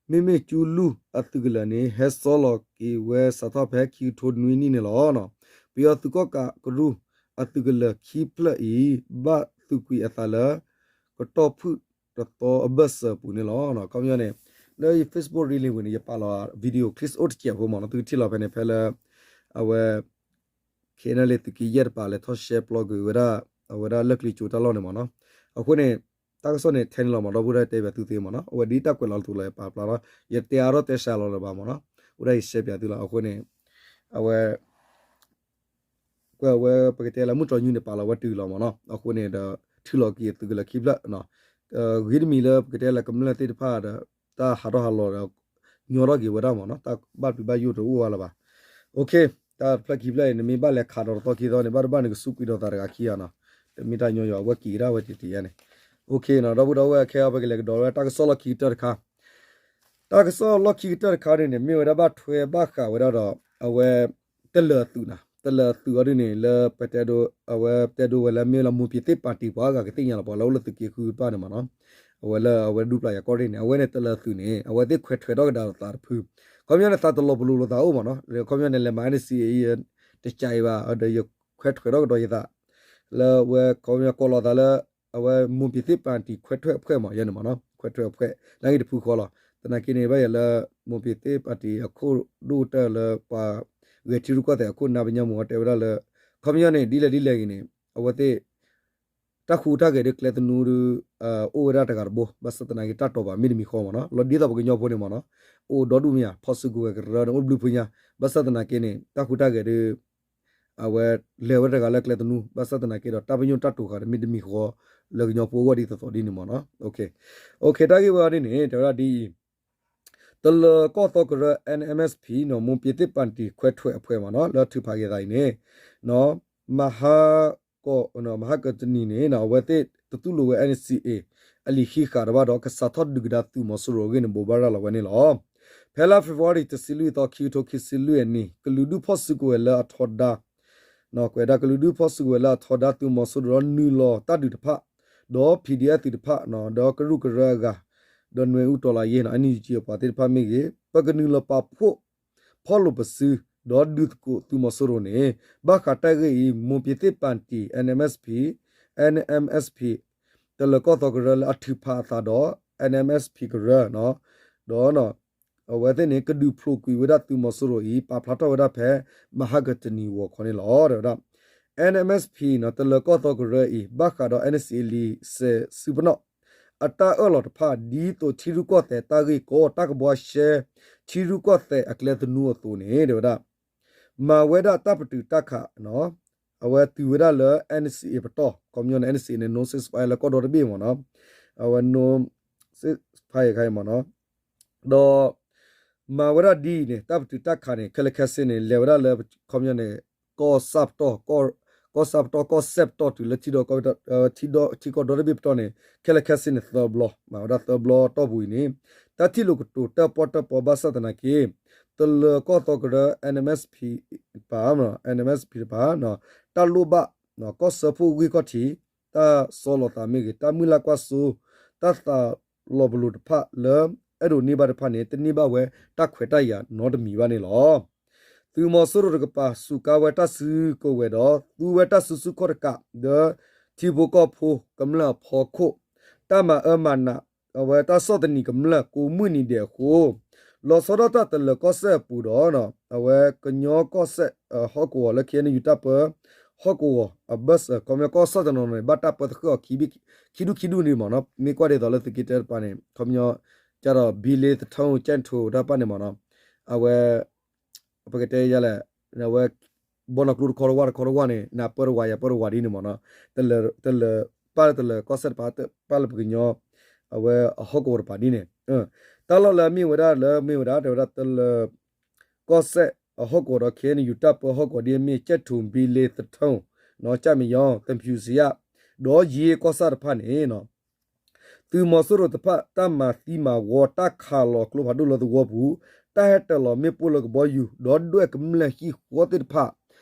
မ့မ့ၢ်ကၠူလူၢ်အသုးကလၢၤန့ၣ် ဟဲဆီလီၤက့ၤဝဲစးထီၣ်ဖဲခံကထိနွံနံၣ်န့ၣ်လီၤ. ပယီၤသုးကီၣ်ကးကရူၢ်အသုးကလၢၤခံဖျၢၣ်အံၤ ဘၣ်သုးကွံာ်အသးလၢ ကတီၢ်ဖုၣ်တသီအဘၢၣ်စၢၤအပူၤန့ၣ်လီၤ. အခီပညီန့ၣ် လၢ Facebook ရံလံၤဝံၤန့ၣ် ယပာ်လီၤ video clip အိၣ်တစဲးဖိမ့ၢ်နီၤ, သုကထံၣ်လီၤဖဲန့ၣ် ဖဲလၢ အဝဲ ခ့ၣ်အဲၣ်ယူၣ်အ့ၣ်ယူၣ်သုးက့ယဲၢ်တပၤ လဲၤထီၣ်ရှဲပျီကွံာ်ဝဲဒၣ် အဝဲဒၣ်လၢၢ်ကျ့ကၠိတၢ်လီၢ်န့ၣ်မ့ၢ်နီၤ. အဃိန့ၣ် တၢ်ကစီၣ်န့ၣ် ထဲန့ၣ်လီၤမ့ၢ် ဒီပုၢ်ဝဲၢ်တဲဘၣ်သုသ့မ့ၢ်နီၤ, အဝဲဒ်တၢ်ကွဲးလီၤလၢသုးလီၤ ယပာ်ဖျါလီၤ, ယတဲအါထီၣ်တဲစှၤလီၤလၢၤဘၣ်မ့ၢ်နီၤ, အိၣ်ဒၣ်ယရှဲပၠးသုလီၤ. အဃိန့ၣ် အဝဲ ကွဲးဝဲပကတဲလၢမုၢ်တြီၤညူန့ၣ် ပာ်လီၤဝဲတုၤလီၤမ့ၢ်နီၤ. အဃိန့ၣ်ဒီး ထုးလီၤက့ၤသုးကလၢၤခံဖျၢၣ် ဂ့ၤတမံၤလၢပကတဲလၢကမျၢၢ်သ့ၣ်တဖၣ်ဒီး တၢ်ဟးထီၣ်ဟးလီၤဒီး ညီထီၣ်က့ၤဝဲဒၣ်မ့ၢ်နီၤ, တၢ်ဘၣ်ပျံၤဘၣ်ယိၣ်တအိၣ်ဝဲလၢၤဘၣ်. တၢ်တဖျၢၣ်ခံဖျၢၣ်အံၤ နမ့ၢ်ဘၣ်လဲၤခးဒီးတသီခံသီန့ၣ် ဘၣ်တဘၣ်န့ၣ် ကစူးကွံာ်ဒီးသးတဂၤခံဂၤနီၤ, တမ့ၢ်တၢ်ညီယွၤ အဝဲက့ၤကဒါဝဲတ့ၢ်တ့ၢ်ယါန့ၣ်. ဒီပုၢ်ဒီဝဲၢ် ခဲအံၤပကလဲၤကဒီးဝဲတၢ်ကစီၣ်လီၢ်ခံကတၢၢ်တခါ တၢ်ကစီၣ်လီၢ်ခံကတၢၢ်တခါန့ၣ်န့ၣ် မ့ၢ်ဝဲဒၣ်ဘၣ်ထွဲဘၣ်ဃးဝဲဒၣ်ဒီး အဝဲ တလၢၤအသုးနီၤ, တလၢၤအသုးအီၤဒ်န့ၣ် လၢပတဲဒိ အဝဲတဲဒိဝဲလၢမ့ၢ်လၢမိၢ်ပၠ့ၤသ့ၣ်ပၣ်တံၣ် ပှၤအါဂၤကသ့ၣ်ညါလီၤ ပှၤလၢအိၣ်လၢသုးက့ဃုတဖၣ်န့ၣ်မ့ၢ်နီၤ, အဝဲလၢအဝဲဒူပျၢ်ယၤကီၢ်ရ့ၣ်န့ၣ် အဝဲန့ၣ်တလၢၤအသုးန့ၣ် အဝဲသ့ၣ်ခွဲးထွဲးထီၣ်ကဒါအသးတဖု, ခီပညီန့ၣ် သးတလီၤပလိာ်လိာ်သးအိၣ်မ့ၢ်နီၤ, ခီပညီန့ၣ် လဲၤမၤ NCA အံၤ တကးအံၤဘၣ် ဒီးယခွဲးထွဲးထီၣ်ကဒီးယသး လၢဝဲခီပညီကိးလီၤသးလၢ အဝဲမိၢ်ပၠ့ၤသ့ၣ်ပၣ်တံၣ်ခွဲးထွဲးအဖွဲ့မ့ၢ် ယဲန့ၣ်မ့ၢ်နီၤ, ခွဲးထွဲးအဖွဲ့ နာ်က့တဖုဃီလီၤ. သနာ်က့န့ၣ် ဘၣ်ယၤလၢ မိၢ်ပၠ့ၤသ့ၣ်ပၣ်တံၣ်အခိၣ်ဒိၣ်ကတၢၢ်လၢပှၤဂဲၤထံရူၢ်ကီၢ်သဲးအခိၣ်နၢ်ပညၣ်မူ တဲဝဲဒၣ်လၢ ခီပညီန့ၣ် ဒ်လဲၣ်ဒ်လဲၣ်ဂ့ၤန့ၣ် အဝဲသ့ၣ် တၢ်ဃူတၢ်ဂဲၤဒ်ကျဲသနူဒ် အိၣ်ဝဲဒၣ်တဂၤတဘိ ဘၣ်ဆၣ်သနာ်က့တၢ်တိာ်ပာ်မ့ၢ်တမံၤဃီမ့ၢ်နီၤ, လီၤဒ်သိးပကညီဖိန့ၣ်မ့ၢ်နီၤ, အိၣ်ဒီဒူၣ်မ့ၢ်ဧါ ဖီၣ်စုကဝဲၤကရၢန့ၣ် အိၣ်တဘျုးဖုညါ, ဘၣ်ဆၣ်သနာ်က့န့ၣ် တၢ်ဃူတၢ်ဂဲၤဒ် အဝဲလဲၤဝဲတဂၤလၢကျဲသနူ ဘၣ်ဆၣ်သနာ်က့ဒီး တၢ်ပညိၣ်တၢ်တိာ်ဃာ်ဒီးမ့ၢ်တမံၤဃီ လၢကညီဖိအဂီၢ်ဒ်သိးသိးဒ်န့ၣ်မ့ၢ်နီၤ. တၢ်ဂ့ၢ်ဝဲဒ်န့ၣ် တဲဝဲဒၣ်ဒ်အံၤ တလၢၤကီၢ်သီကရၢ NMSP နီၤ မိၢ်ပၠ့ၤသ့ၣ်ပၣ်တံၣ်ခွဲးထွဲးအဖွဲ့မ့ၢ်နီၤ လၢထုးဖးက့ၤသးအံၤန့ၣ် မဟါ ကီး မဟါကတနံၤန့ၣ် အဝဲသ့ၣ်တတူၢ်လိာ်ဝဲ NCA အလံာ်ဃံးဃာ်တဘၣ်ဒီး ကစးထီၣ်ဒုးကဒါသုးမီၤစိရိၤအဂ့ၢ်န့ၣ် ဘိးဘၣ်ရၤလီၤဝဲန့ၣ်လီၤ. ဖဲလါ February တဆံလွံၢ်သီ ခံကထိခံဆံလွံၢ်အနံၤ ကလုာ်ဒူၣ်ဖီၣ်စုကဝဲၤလၢအထီဒါ ကွဲးဒၣ်ကလုာ်ဒူၣ်ဖီၣ်စုကဝဲၤလၢအထီဒါသုးမီၤစိရိၤဒီးနုာ်လီၤတၢ်ဒုးတဖၣ် ဒီး PDF သုးတဖၣ် ဒီးကရူၢ်ကရၢအဂၤ ဒီးနွဲၣ်အူတီၤလးယ့ၢ် NUG အပှၤသ့ၣ်တဖၣ်မ့ၢ်ဂ့ၤ ပကနုာ်လီၤပာ်ဖှိၣ် ဖီၣ်လိာ်ပစု ဒီးဒုးသကိးသုးမီၤစိရိၤန့ၣ် ဘၣ်ဃးတၢ်ဂ့ၢ်အံၤ မိၢ်ပၠ့ၤသ့ၣ်ပၣ်တံၣ် NMSP NMSP တလၢၤကီၢ်သီကရၢလၢအထုးဖးအသးဒီး NMSP ကရၢ ဒီး အဝဲသ့ၣ်န့ၣ် ကဒုးဖျိးကွံာ်ဝဲဒၣ်သုးမီၤစိရိၤအံၤ ပာ်ဖျါထီၣ်ဝဲဒၣ်ဖဲ မဟါကတနံၤဂီၤခီန့ၣ်လီၤ. တဲဝဲဒၣ် NMSP တလၢၤကီၢ်သီကရၢအံၤ ဘၣ်ဃးဒီး NCA လံာ်စဲးစုပနီၣ် အတၢ်အၢၣ်လီၤတဖၣ် ဒ်သိးထံရူၢ်ကီၢ်သဲးတၢ်ဂ့ၢ်ကီ တၢ်ကဘှါရှဲ ထံရူၢ်ကီၢ်သဲးအကျဲသနူအသိးန့ၣ် တဲဝဲဒၣ် မၤဝဲဒၣ်တၢ်ပတုာ်တၢ်ခး အဝဲတုၤဝဲဒၣ်လၢ NCA ပတီၢ် ခီပညီန့ၣ် NCA န့ၣ် no ceasefire လၢကီၢ်ဒီတဘ့ၣ်မ့ၢ်နီၤ, အဝဲ no ceasefire ခါအံၤမ့ၢ်နီၤ, ဒီး မၤဝဲဒၣ်ဒ်အံၤန့ၣ် တၢ်ပတုာ်တၢ်ခးန့ၣ် ခဲလၢာ်ခဲဆ့န့ၣ် လဲၤဝဲဒၣ်လၢခီပညီန့ၣ် ကီၢ်စဲၣ်ပတီၢ်, ကီၢ်စဲၣ်ပတီၢ်, ကီၢ်စဲၣ်ပတီၢ်တုၤလၢထံဒီ, ထံကီၢ်ဒီတဘ့ၣ်ပတီၢ်န့ၣ် ခဲလၢာ်ခဲဆ့န့ၣ်သၢဘျီ, မၤဝဲဒၣ်သၢဘျီတီၢ်ပူၤအံၤန့ၣ် တၢ်ထံၣ်လိာ်ကတိၤတၢၣ်ပီၣ်တၢၣ်ပီဘၣ်ဆၣ်သနာ်က့ တလၢၤကီၢ်သီကရၢ NMSP တပၤ, NMSP တပၤ တၢ်လိၣ်ဘၣ် ကီၢ်စၢဖှိၣ်ဂံၢ်ခီၣ်ထံး တၢ်ဆီလီၤသးမ့ၢ်ဂ့ၤ, တၢ်မုၢ်လၢ်ကွၢ်စိ တၢ်သးလီၤပလိာ်တဖၣ်လၢ အဲၣ်ဒိးန့ၢ်ဘၣ်တဖၣ်န့ၣ် တန့ၢ်ဘၣ်ဝဲတၢ်ခွဲးတၢ်ယာ်နီတမံၤဘၣ်န့ၣ်လီၤ. သုးမီၤစိရိၤတကပၤ စူးကါဝဲတၢ်စုကဝဲၤဒီး သူဝဲတၢ်စုဆူၣ်ခီၣ်တကး ဒီးထံဖိကီၢ်ဖိကမျၢၢ်အဖီခိၣ် တၢ်မၤအၢမၤနး အဝဲတၢ်ဆီၣ်သနံးကမျၢၢ်ကိးမုၢ်နံၤဒဲးအဃိ လီၤဆီဒၣ်တၢ်တလၢၤကီၢ်စဲၣ်အပူၤဒီး အဝဲကညီကီၢ်စဲၣ်ဟီၣ်ကဝီၤလၢ ခ့ၣ်အဲၣ်ယူၣ်တၢ်ပၢ ဟီၣ်ကဝီၤအဘၢၣ်စၢၤ ခီပညီကီၢ်ဆၣ်တနီၤနီၤန့ၣ် ဘၣ်တၢ်ပၢသဃၢၣ်အီၤ ခံဒူၣ်ခံဒူၣ်န့ၣ်မ့ၢ်နီၤ, မ့ၢ်ကွၢ်ဒ်သိးလၢသုးက့တၢတပၤန့ၣ် ခီပညီ ကဒီးဘံလ့သထၢၣ် ကၠဲၣ်ထူတၢ်ပၢ်န့ၣ်မ့ၢ်နီၤ, အဝဲ ပကတဲယၤလဲၣ်, အဝဲ ဘီနီၢ်ကျိတခီတဝၢ်တခီတဝၢ်န့ၣ် နပၢတဝးယၤပၢတဝးဒ်န့ၣ်မ့ၢ်နီၤ, တလၢၤ ပၢ်တလၢၤကီၢ်စဲၣ်တပၤ ပၢ်လၢပကညီ အဝဲအဟီၣ်ကဝီၤတပၤဒ်န့ၣ်, တၢ်လီၢ်လၢအမ့ၢ်ဝဲဒၣ်လၢမ့ၢ်ဝဲဒၣ် တဲဝဲဒၣ်တလၢၤ ကီၢ်စဲၣ်အဟီၣ်ကဝီၤဒီး ခ့ၣ်အဲၣ်ယူၣ်တၢ်ပၢဟီၣ်ကဝီၤဒ်အမ့ၢ် ကၠဲၣ်ထူ ဘံလ့သထၢၣ် နီၢ်ကၠၣ်မံယီၤ သဖူစံယၣ် ဒီးယ့ကီၢ်ဆၣ်တဖၣ်န့ၣ် သုးမီၤစိရိၤတဖၣ် တၢ်မၤသံမၤဝီ တၢ်ခးလီၤကျိဖးဒိၣ်လၢသဝီပူၤ, တၢ်ဟဲတၢၤလီၤမ့ၣ်ပိၢ်လၢကဘီယူၤ ဒီးဒွဲၣ်ကမျၢၢ်ဟံၣ်ဃီသ့ၣ်တဖၣ်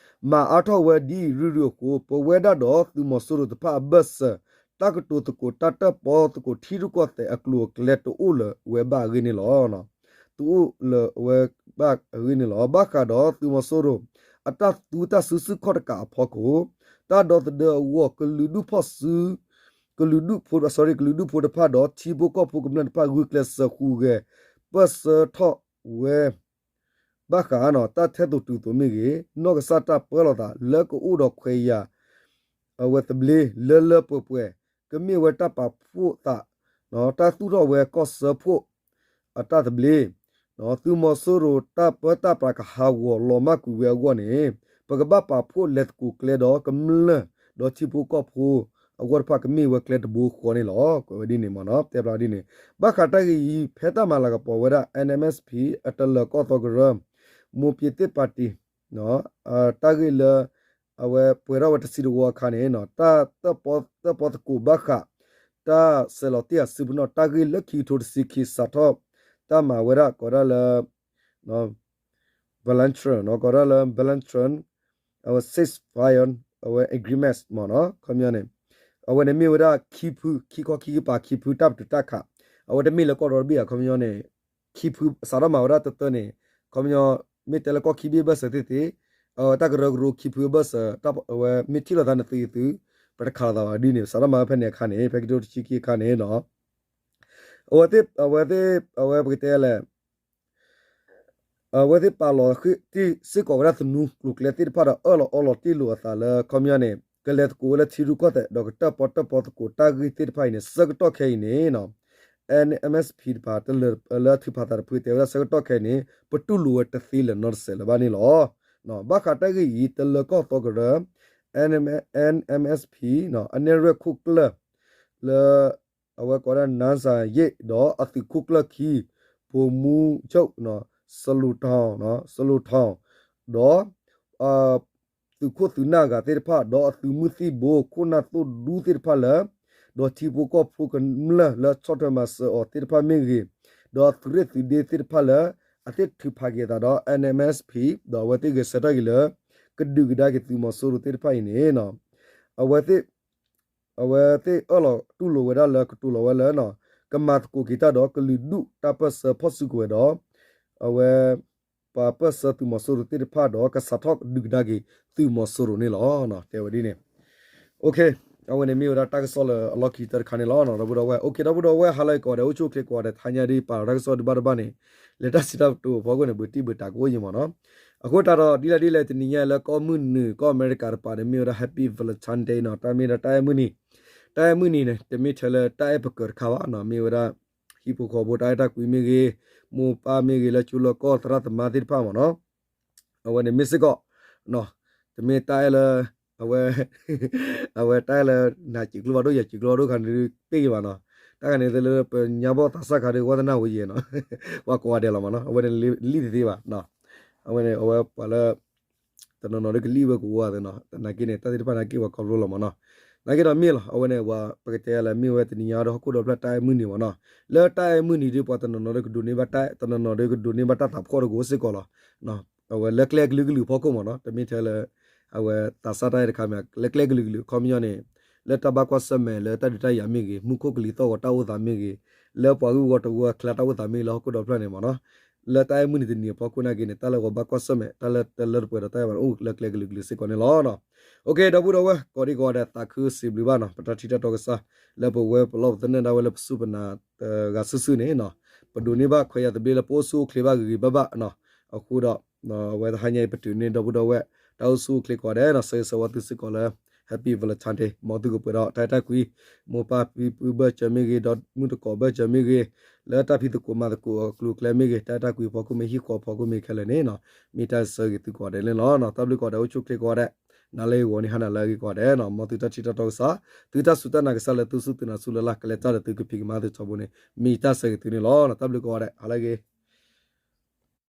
မၤအါထီၣ်ဝဲဒ်အံၤရုၢ်ရုၢ်အဃိ ပဝဲဒၣ်ဒီးသုးမီၤစိရိၤတဖၣ်အဘၢၣ်စၢၤ တၢ်ကတိၤသကိးတၢ်တၢၣ်ပီသကိးထံရူၢ်ကီၢ်သဲးအကျိၤအကျဲတအိၣ်လၢၤဝဲဘၣ်အဂ့ၢ်န့ၣ်လီၤ. တအိၣ်လၢၤဝဲဘၣ်အဂ့ၢ်န့ၣ်လီၤ. ဘၣ်ဃးဒီးသုးမီၤစိရိၤ အတၢ်သူတၢ်စုဆူၣ်ခီၣ်တကးအဖီခိၣ် တၢ်ဒီသဒၢအဂီၢ် ကလုာ်ဒူၣ်ဖီၣ်စု ကလုာ်ဒူၣ်ဖိ ကလုာ်ဒူၣ်ဖိတဖၣ်ဒီးထံဖိကီၢ်ဖိကမျၢၢ်တဖၣ် ဂုာ်ကျဲးစၢးဟူးဂဲၤ ပၢၢ်ဆၢထီၣ်ဝဲ ဘၣ်ဃးတၢ်ထဲသိးတုၤသိးမ့ၢ်ဂ့ၤ, နီၢ်ကစၢ်တၢ်ပၢလီၤသးလၢကအိၣ်ဒီးခွဲးယာ် အဝဲသဘျ့လၢလၢပှဲၤပှဲၤ ကမ့ၢ်ဝဲတၢ်ပာ်ဖှိၣ်သး တၢ်သူၣ်ထီၣ်ဝဲကီၢ်စၢဖှိၣ်အတၢ်သဘျ့ သုးမီၤစိရိၤတၢ်ပၢတၢ်ပြးကဟးဂီၤလီၤမၢ်ကွံာ်ဝဲအဂီၢ်န့ၣ် ပကဘၣ်ပာ်ဖှိၣ်လဲၤသကိးကျဲဒီးကမျၢၢ် ဒီးထံဖိကီၢ်ဖိအဂီၢ်တဖၣ် ကမ့ၢ်ဝဲကျဲတဘိဃီန့ၣ်လီၤ. ကွဲးဝဲဒ်န့ၣ်မ့ၢ်နီၤ, တဲဖျါဒ်န့ၣ်. ဘၣ်ဃးတၢ်ဂ့ၢ်အံၤ ဖဲတၢ်မၤလၤကပီၤဝဲဒၣ် NMSP အတလၢၤကီၢ်သီကရၢ မိၢ်ပၠ့ၤသ့ၣ်ပၣ်တံၣ် တၢ်ဂ့ၢ်လၢ အဝဲပှဲၤထီၣ်ဝဲတဆံတဝီအခါန့ၣ် တၢ်တၢၣ်ပီၣ်သကိးဘၣ်ဃး တၢ်ဆဲးလီၤတ့ၢ်အစုပူၤနီၣ် တၢ်ဂ့ၢ်လၢခံကထိတဆံခံ စးထီၣ်တၢ်မၤဝဲဒၣ် ကိးဒၣ်လၢ bilateral ကိးဒၣ်လၢ bilateral အဝဲ ceasefire အဝဲ agreement မ့ၢ်နီၤ ခီပညီန့ၣ် အဝဲန့ၣ်မ့ၢ်ဝဲဒၣ်ခံဖု ခံခီခံကပၤ ခံဖုတၢ်ပတုာ်တၢ်ခး အဝဲတမ့ၢ်လၢကီၢ်ဒီတဘ့ၣ်ဧါ ခီပညီန့ၣ် ခံဖု စးထီၣ်မၤဝဲဒၣ်တၢ်တၢ်န့ၣ် ခီပညီ မ့ၢ်တဲလၢကီၢ်ခံဘ့ၣ်ဘၢၣ်စၢၤသ့ၣ်သ့ၣ် အဝဲတၢ်ကရၢကရိခံဖုအဘၢၣ်စၢၤ အဝဲမ့ၢ်ထံၣ်လိာ်သးနသုသု ပတခးလိာ်သးဘၣ်ဒ်န့ၣ် စးထီၣ်မၤဝဲဖဲန့ၣ်အခါန့ၣ် ဖဲခံကထိတဆံခံအခါန့ၣ်နီၤ အဝဲသ့ၣ် အဝဲသ့ၣ် အဝဲပကတဲလဲၣ် အဝဲသ့ၣ်ပာ်လီၤဃ့ၢ်တ့ၢ်စ့ၢ်ကီးဝဲဒၣ်သနူကျိၤကျဲသ့ၣ်တဖၣ်ဒီး အၢၣ်လီၤအီလီၤတ့ၢ်လိာ်အသးလၢ ခီပညီန့ၣ် ကလဲၤသကိးဝဲလၢထံရူၢ်ကီၢ်သဲး ဒီးကတၢၣ်ပီၣ်တၢၣ်ပီသကိးတၢ်ဂ့ၢ်သ့ၣ်တဖၣ်အံၤန့ၣ် ဆၢကတီၢ်ခဲအံၤန့ၣ် NMSP တပၤ တလၢၤလၢအထုးဖးသးတဖု တဲဝဲဒၣ်ဆၢကတီၢ်ခဲအံၤန့ၣ် ပတူၢ်လိာ်ဝဲတသ့လၢၤနီတစဲးလၢၤဘၣ်န့ၣ်လီၤ. ဘၣ်ဃးတၢ်ဂ့ၢ်အံၤ တလၢၤကီၢ်သီကရၢ NMSP အနဲၣ်ရွဲၣ်ခိၣ်ကျၢၢ်လၢ အဝဲကိးဒၣ် နါစၤယ့ၣ် ဒီးအသုးခိၣ်ကျၢၢ်ခံ ဗိုလ်မှူးချုပ် စလူၤထီၣ် စလူၤထီၣ် ဒီး သုးခိၣ်သုးနၢ်အဂၤသ့ၣ်တဖၣ် ဒီးအသုးမုၢ်သံၣ်ဘိ ခိၣ်နၢ်သိၣ်ဒူသ့ၣ်တဖၣ်လၢ ဒီးထံဖိကီၢ်ဖိကမျၢၢ်လၢဆီၣ်ထွဲမၤစၢၤအီၤသ့ၣ်တဖၣ်မ့ၢ်ဂ့ၤ, ဒီးအသုးရ့ၣ်သုးဒ့သ့ၣ်တဖၣ်လၢ အသ့ၣ်ထုးဖးက့ၤအသးဒီး NMSP ဒီးအဝဲသ့ၣ်ဂဲၤဆၢထၢၣ်က့ၤလၢ ကဒုးကဒါက့ၤသုးမီၤစိရိၤသ့ၣ်တဖၣ်အံၤန့ၣ် အဝဲသ့ၣ် အဝဲသ့ၣ်အၢၣ်လီၤတူၢ်လိာ်ဝဲဒၣ်လၢကတိၤလီၤဝဲလၢ ကမၤသကိးက့ၤတၢ်ဒီးကလုာ်ဒူၣ်တၢ်ပၢၢ်ဆၢဖီၣ်စုကဝဲၤဒီး အဝဲ ပှၤပၢၢ်ဆၢသုးမီၤစိရိၤသ့ၣ်တဖၣ်ဒီး ကစးထီၣ်ဒုးကဒါက့ၤသုးမီၤစိရိၤန့ၣ်လီၤ. တဲဝဲဒ်န့ၣ် အဝဲန့ၣ်မ့ၢ်ဝဲဒၣ်တၢ်ကစီၣ်လၢအလီၢ်ခံတၢတခါန့ၣ်လီၤ. ဒီပုၢ်ဒီဝဲၢ် ဒီပုၢ်ဒီဝဲၢ် ဟါလၢအံၤကိးဂၤဒဲး အိၣ်ဆူၣ်အိၣ်ချ့ကိးဂၤဒဲး ထါညါဒ်ပာ်လီၤတၢ်ကစီၣ်ဒုးဘၣ်တဘၣ်န့ၣ် လဲၤတၢ်စံးတၢ်ကတိၤအဖီခိၣ်န့ၣ် ဘုးတံၢ်ဘုးတၢ်ကအိၣ်ယံၤမ့ၢ်နီၤ. အဃိသတးဒီး ဒ်လဲၣ်ဒ်လဲၣ် တနံၤညါလၢကီၢ်မုၢ်နုာ် ကီၢ်အမဲရကၤတပၤန့ၣ် မ့ၢ်ဝဲဒၣ် Happy Valentine Day နီၤ. တၢ်မ့ၢ်ဒၣ်တၢ်အဲၣ်မုၢ်နံၤ, တၢ်အဲၣ်မုၢ်နံၤန့ၣ် တမ့ၢ်ထဲလၢတၢ်အဲၣ်ပကၢၤတခါဘၣ်နီၤ. မ့ၢ်ဝဲဒၣ် ဟံၣ်ဖိဃီဖိတၢ်အဲၣ်တၢ်ကွံမ့ၢ်ဂ့ၤ, မိၢ်ပၢ်မ့ၢ်ဂ့ၤ လၢကၠိလၢကီၢ်သရၣ်သမါသ့ၣ်တဖၣ်မ့ၢ်နီၤ. အဝဲန့ၣ်မ့ၢ်စ့ၢ်ကီး တမ့ၢ်တၢ်အဲၣ်လၢ အဝဲ အဝဲတၢ်အဲၣ်လၢ နၤစံးကျိဖးဒိၣ် ယၤစံးကျိဖးဒိၣ်ခါန့ၣ် ပ့ၢ်က့ၤဘၣ်နီၤ. တၢ်ဂၤန့ၣ်သ့လၢပညါဘီၣ်သးစၢ်ခါဒီး ဝဲသနာ်ဝဲယဲၢ်နီၤ, ပှၤကိးဂၤဒဲးလီၤမးနီၤ, အဝဲန့ၣ်လံၣ်တသ့ဘၣ်, အဝဲန့ၣ် အဝဲပှၤလၢ တနီၤနီၤဒ်ကလံၣ်ဝဲကအိၣ်အသးနီၤ, သနာ်က့န့ၣ် တၢ်သ့ၣ်တဖၣ်နာ်က့ပှၤခီဖျိလီၤမ့ၢ်နီၤ, နာ်က့ဒီးမ့ၢ်လီၤ, အဝဲန့ၣ် ပကတဲလၢမ့ၢ်ဝဲတနံၤညါဒီးဟီၣ်ခိၣ်ဒီဖျၢၣ်တၢ်အဲၣ်မုၢ်နံၤမ့ၢ်နီၤ, လၢတၢ်အဲၣ်မုၢ်နံၤဒီးပှၤတနီၤနီၤဒီးကဒိးန့ၢ်ဘၣ်တၢ် တနီၤနီၤဒီးကဒိးန့ၢ်ဘၣ်တၢ်သးဖှီၣ်တကိးစ့ၢ်ကီးလီၤ, အဝဲလၢကျဲကလုာ်ကလုာ်ဖီခိၣ်မ့ၢ်နီၤ, တမ့ၢ်ထဲလၢ အဝဲသးစၢ်တၢ်အဲၣ်တခါမ့ၢ် လၢကျဲကလုာ်ကလုာ်အခီပညီန့ၣ် လၢတၢ်ဘၣ်ကွၢ်ဆၢၣ်မဲာ်လၢတၢ်ဒုးတၢ်ယၤမ့ၢ်ဂ့ၤ, မူခိၣ်ကလံၤသီၣ်ဂီၤတၢ်အိၣ်သးမ့ၢ်ဂ့ၤ, လၢပှၤဂုၢ်ဂီၤတဂီၤအကျါတၢ်အိၣ်သးမ့ၢ်ဂ့ၤ လၢဟီၣ်ခိၣ်ဒီဖျၢၣ်န့ၣ်မ့ၢ်နီၤ, လၢတၢ်အဲၣ်မုၢ်နံၤတနံၤအဖီခိၣ်နာ်က့န့ၣ် တၢ်လၢပှၤဘၣ်ကွၢ်ဆၢၣ်မဲာ် တၢ်လၢတလၢတပှဲၤဒီးတၢ်အဲၣ်ဘၣ်န့ၣ် အိၣ်လၢကျဲကလုာ်ကလုာ်စ့ၢ်ကီးန့ၣ်လီၤ. ဒီပုၢ်ဒီဝဲၢ် ကိးဒံကိးဂၤဒဲး သးခုစံးဘျုးဘၣ်နီၤ, ပတၢ်ထံၣ်တၢ်တီကစၢ် လၢပဝဲပလီၢ်ပသနၢၣ်ဒၣ်ဝဲလၢပစူၢ်ပနာ်တဂၤစုာ်စုာ်န့ၣ်, ပဒိးန့ၢ်ဘၣ်ခွဲးယာ်သဘျ့လၢပအိၣ်ဆူၣ်အိၣ်ချ့ဘၣ်ဂ့ၤဂ့ၤဘၣ်ဘၣ်, အဃိဒီး အဝဲတဟါညါအံၤပတုၤန့ၢ်ဒီပုၢ်ဒီဝဲၢ် တၢ်အိၣ်ဆူၣ်အိၣ်ချ့ကိးဂၤဒဲးနီၤ, ဆၢဂ့ၤဆၢဝါသုစ့ၢ်ကီးလၢ Happy Valentine Day မ်သုကပှဲၤဒီးတၢ်အဲၣ်တၢ်ကွံ, မိၢ်ပၢ်ဖံဖုဘၢၣ်စၢၤမ့ၢ်ဂ့ၤ, ဒီးမုၣ်တကိးဘၢၣ်စၢၤမ့ၢ်ဂ့ၤ, လၢတၢ်ဖံးသကိးမၤသကိးအကျိၤအကျဲမ့ၢ်ဂ့ၤ, တၢ်အဲၣ်တၢ်ကွံအဖီခိၣ်မ့ၢ် ဟံၣ်ဃီအဖီခိၣ်မ့ၢ်ခဲလၢာ်န့ၣ်, မ့ၢ်တၢ်ဆၢဂ့ၤသုကိးဂၤဒဲးန့ၣ်လီၤ. တၢ်ဘျုးကိးဂၤဒဲး အိၣ်ဆူၣ်အိၣ်ချ့ကိးဂၤဒဲး, နၤလၢအဂ့ၤ ဂီၤန့ၣ်ဟါနၤလၢအဂ့ၤကိးဂၤဒဲးနီၤ, မ်သုတၢ်ထံၣ်တၢ်တီကစၢ်, သုတၢ်စူၢ်တၢ်နာ်ကစၢ်လၢသုစူၢ်သုနာ်ဆူလၢ်လၢ် ကလဲၤတၢ်ဒီးသုကဖံးကမၤသုထီဘိန့ၣ် မ့ၢ်တၢ်ဆၢဂ့ၤသုန့ၣ်လီၤ. တၢ်ဘျုးကိးဂၤဒဲး ဟါလၢအဂ့ၤ.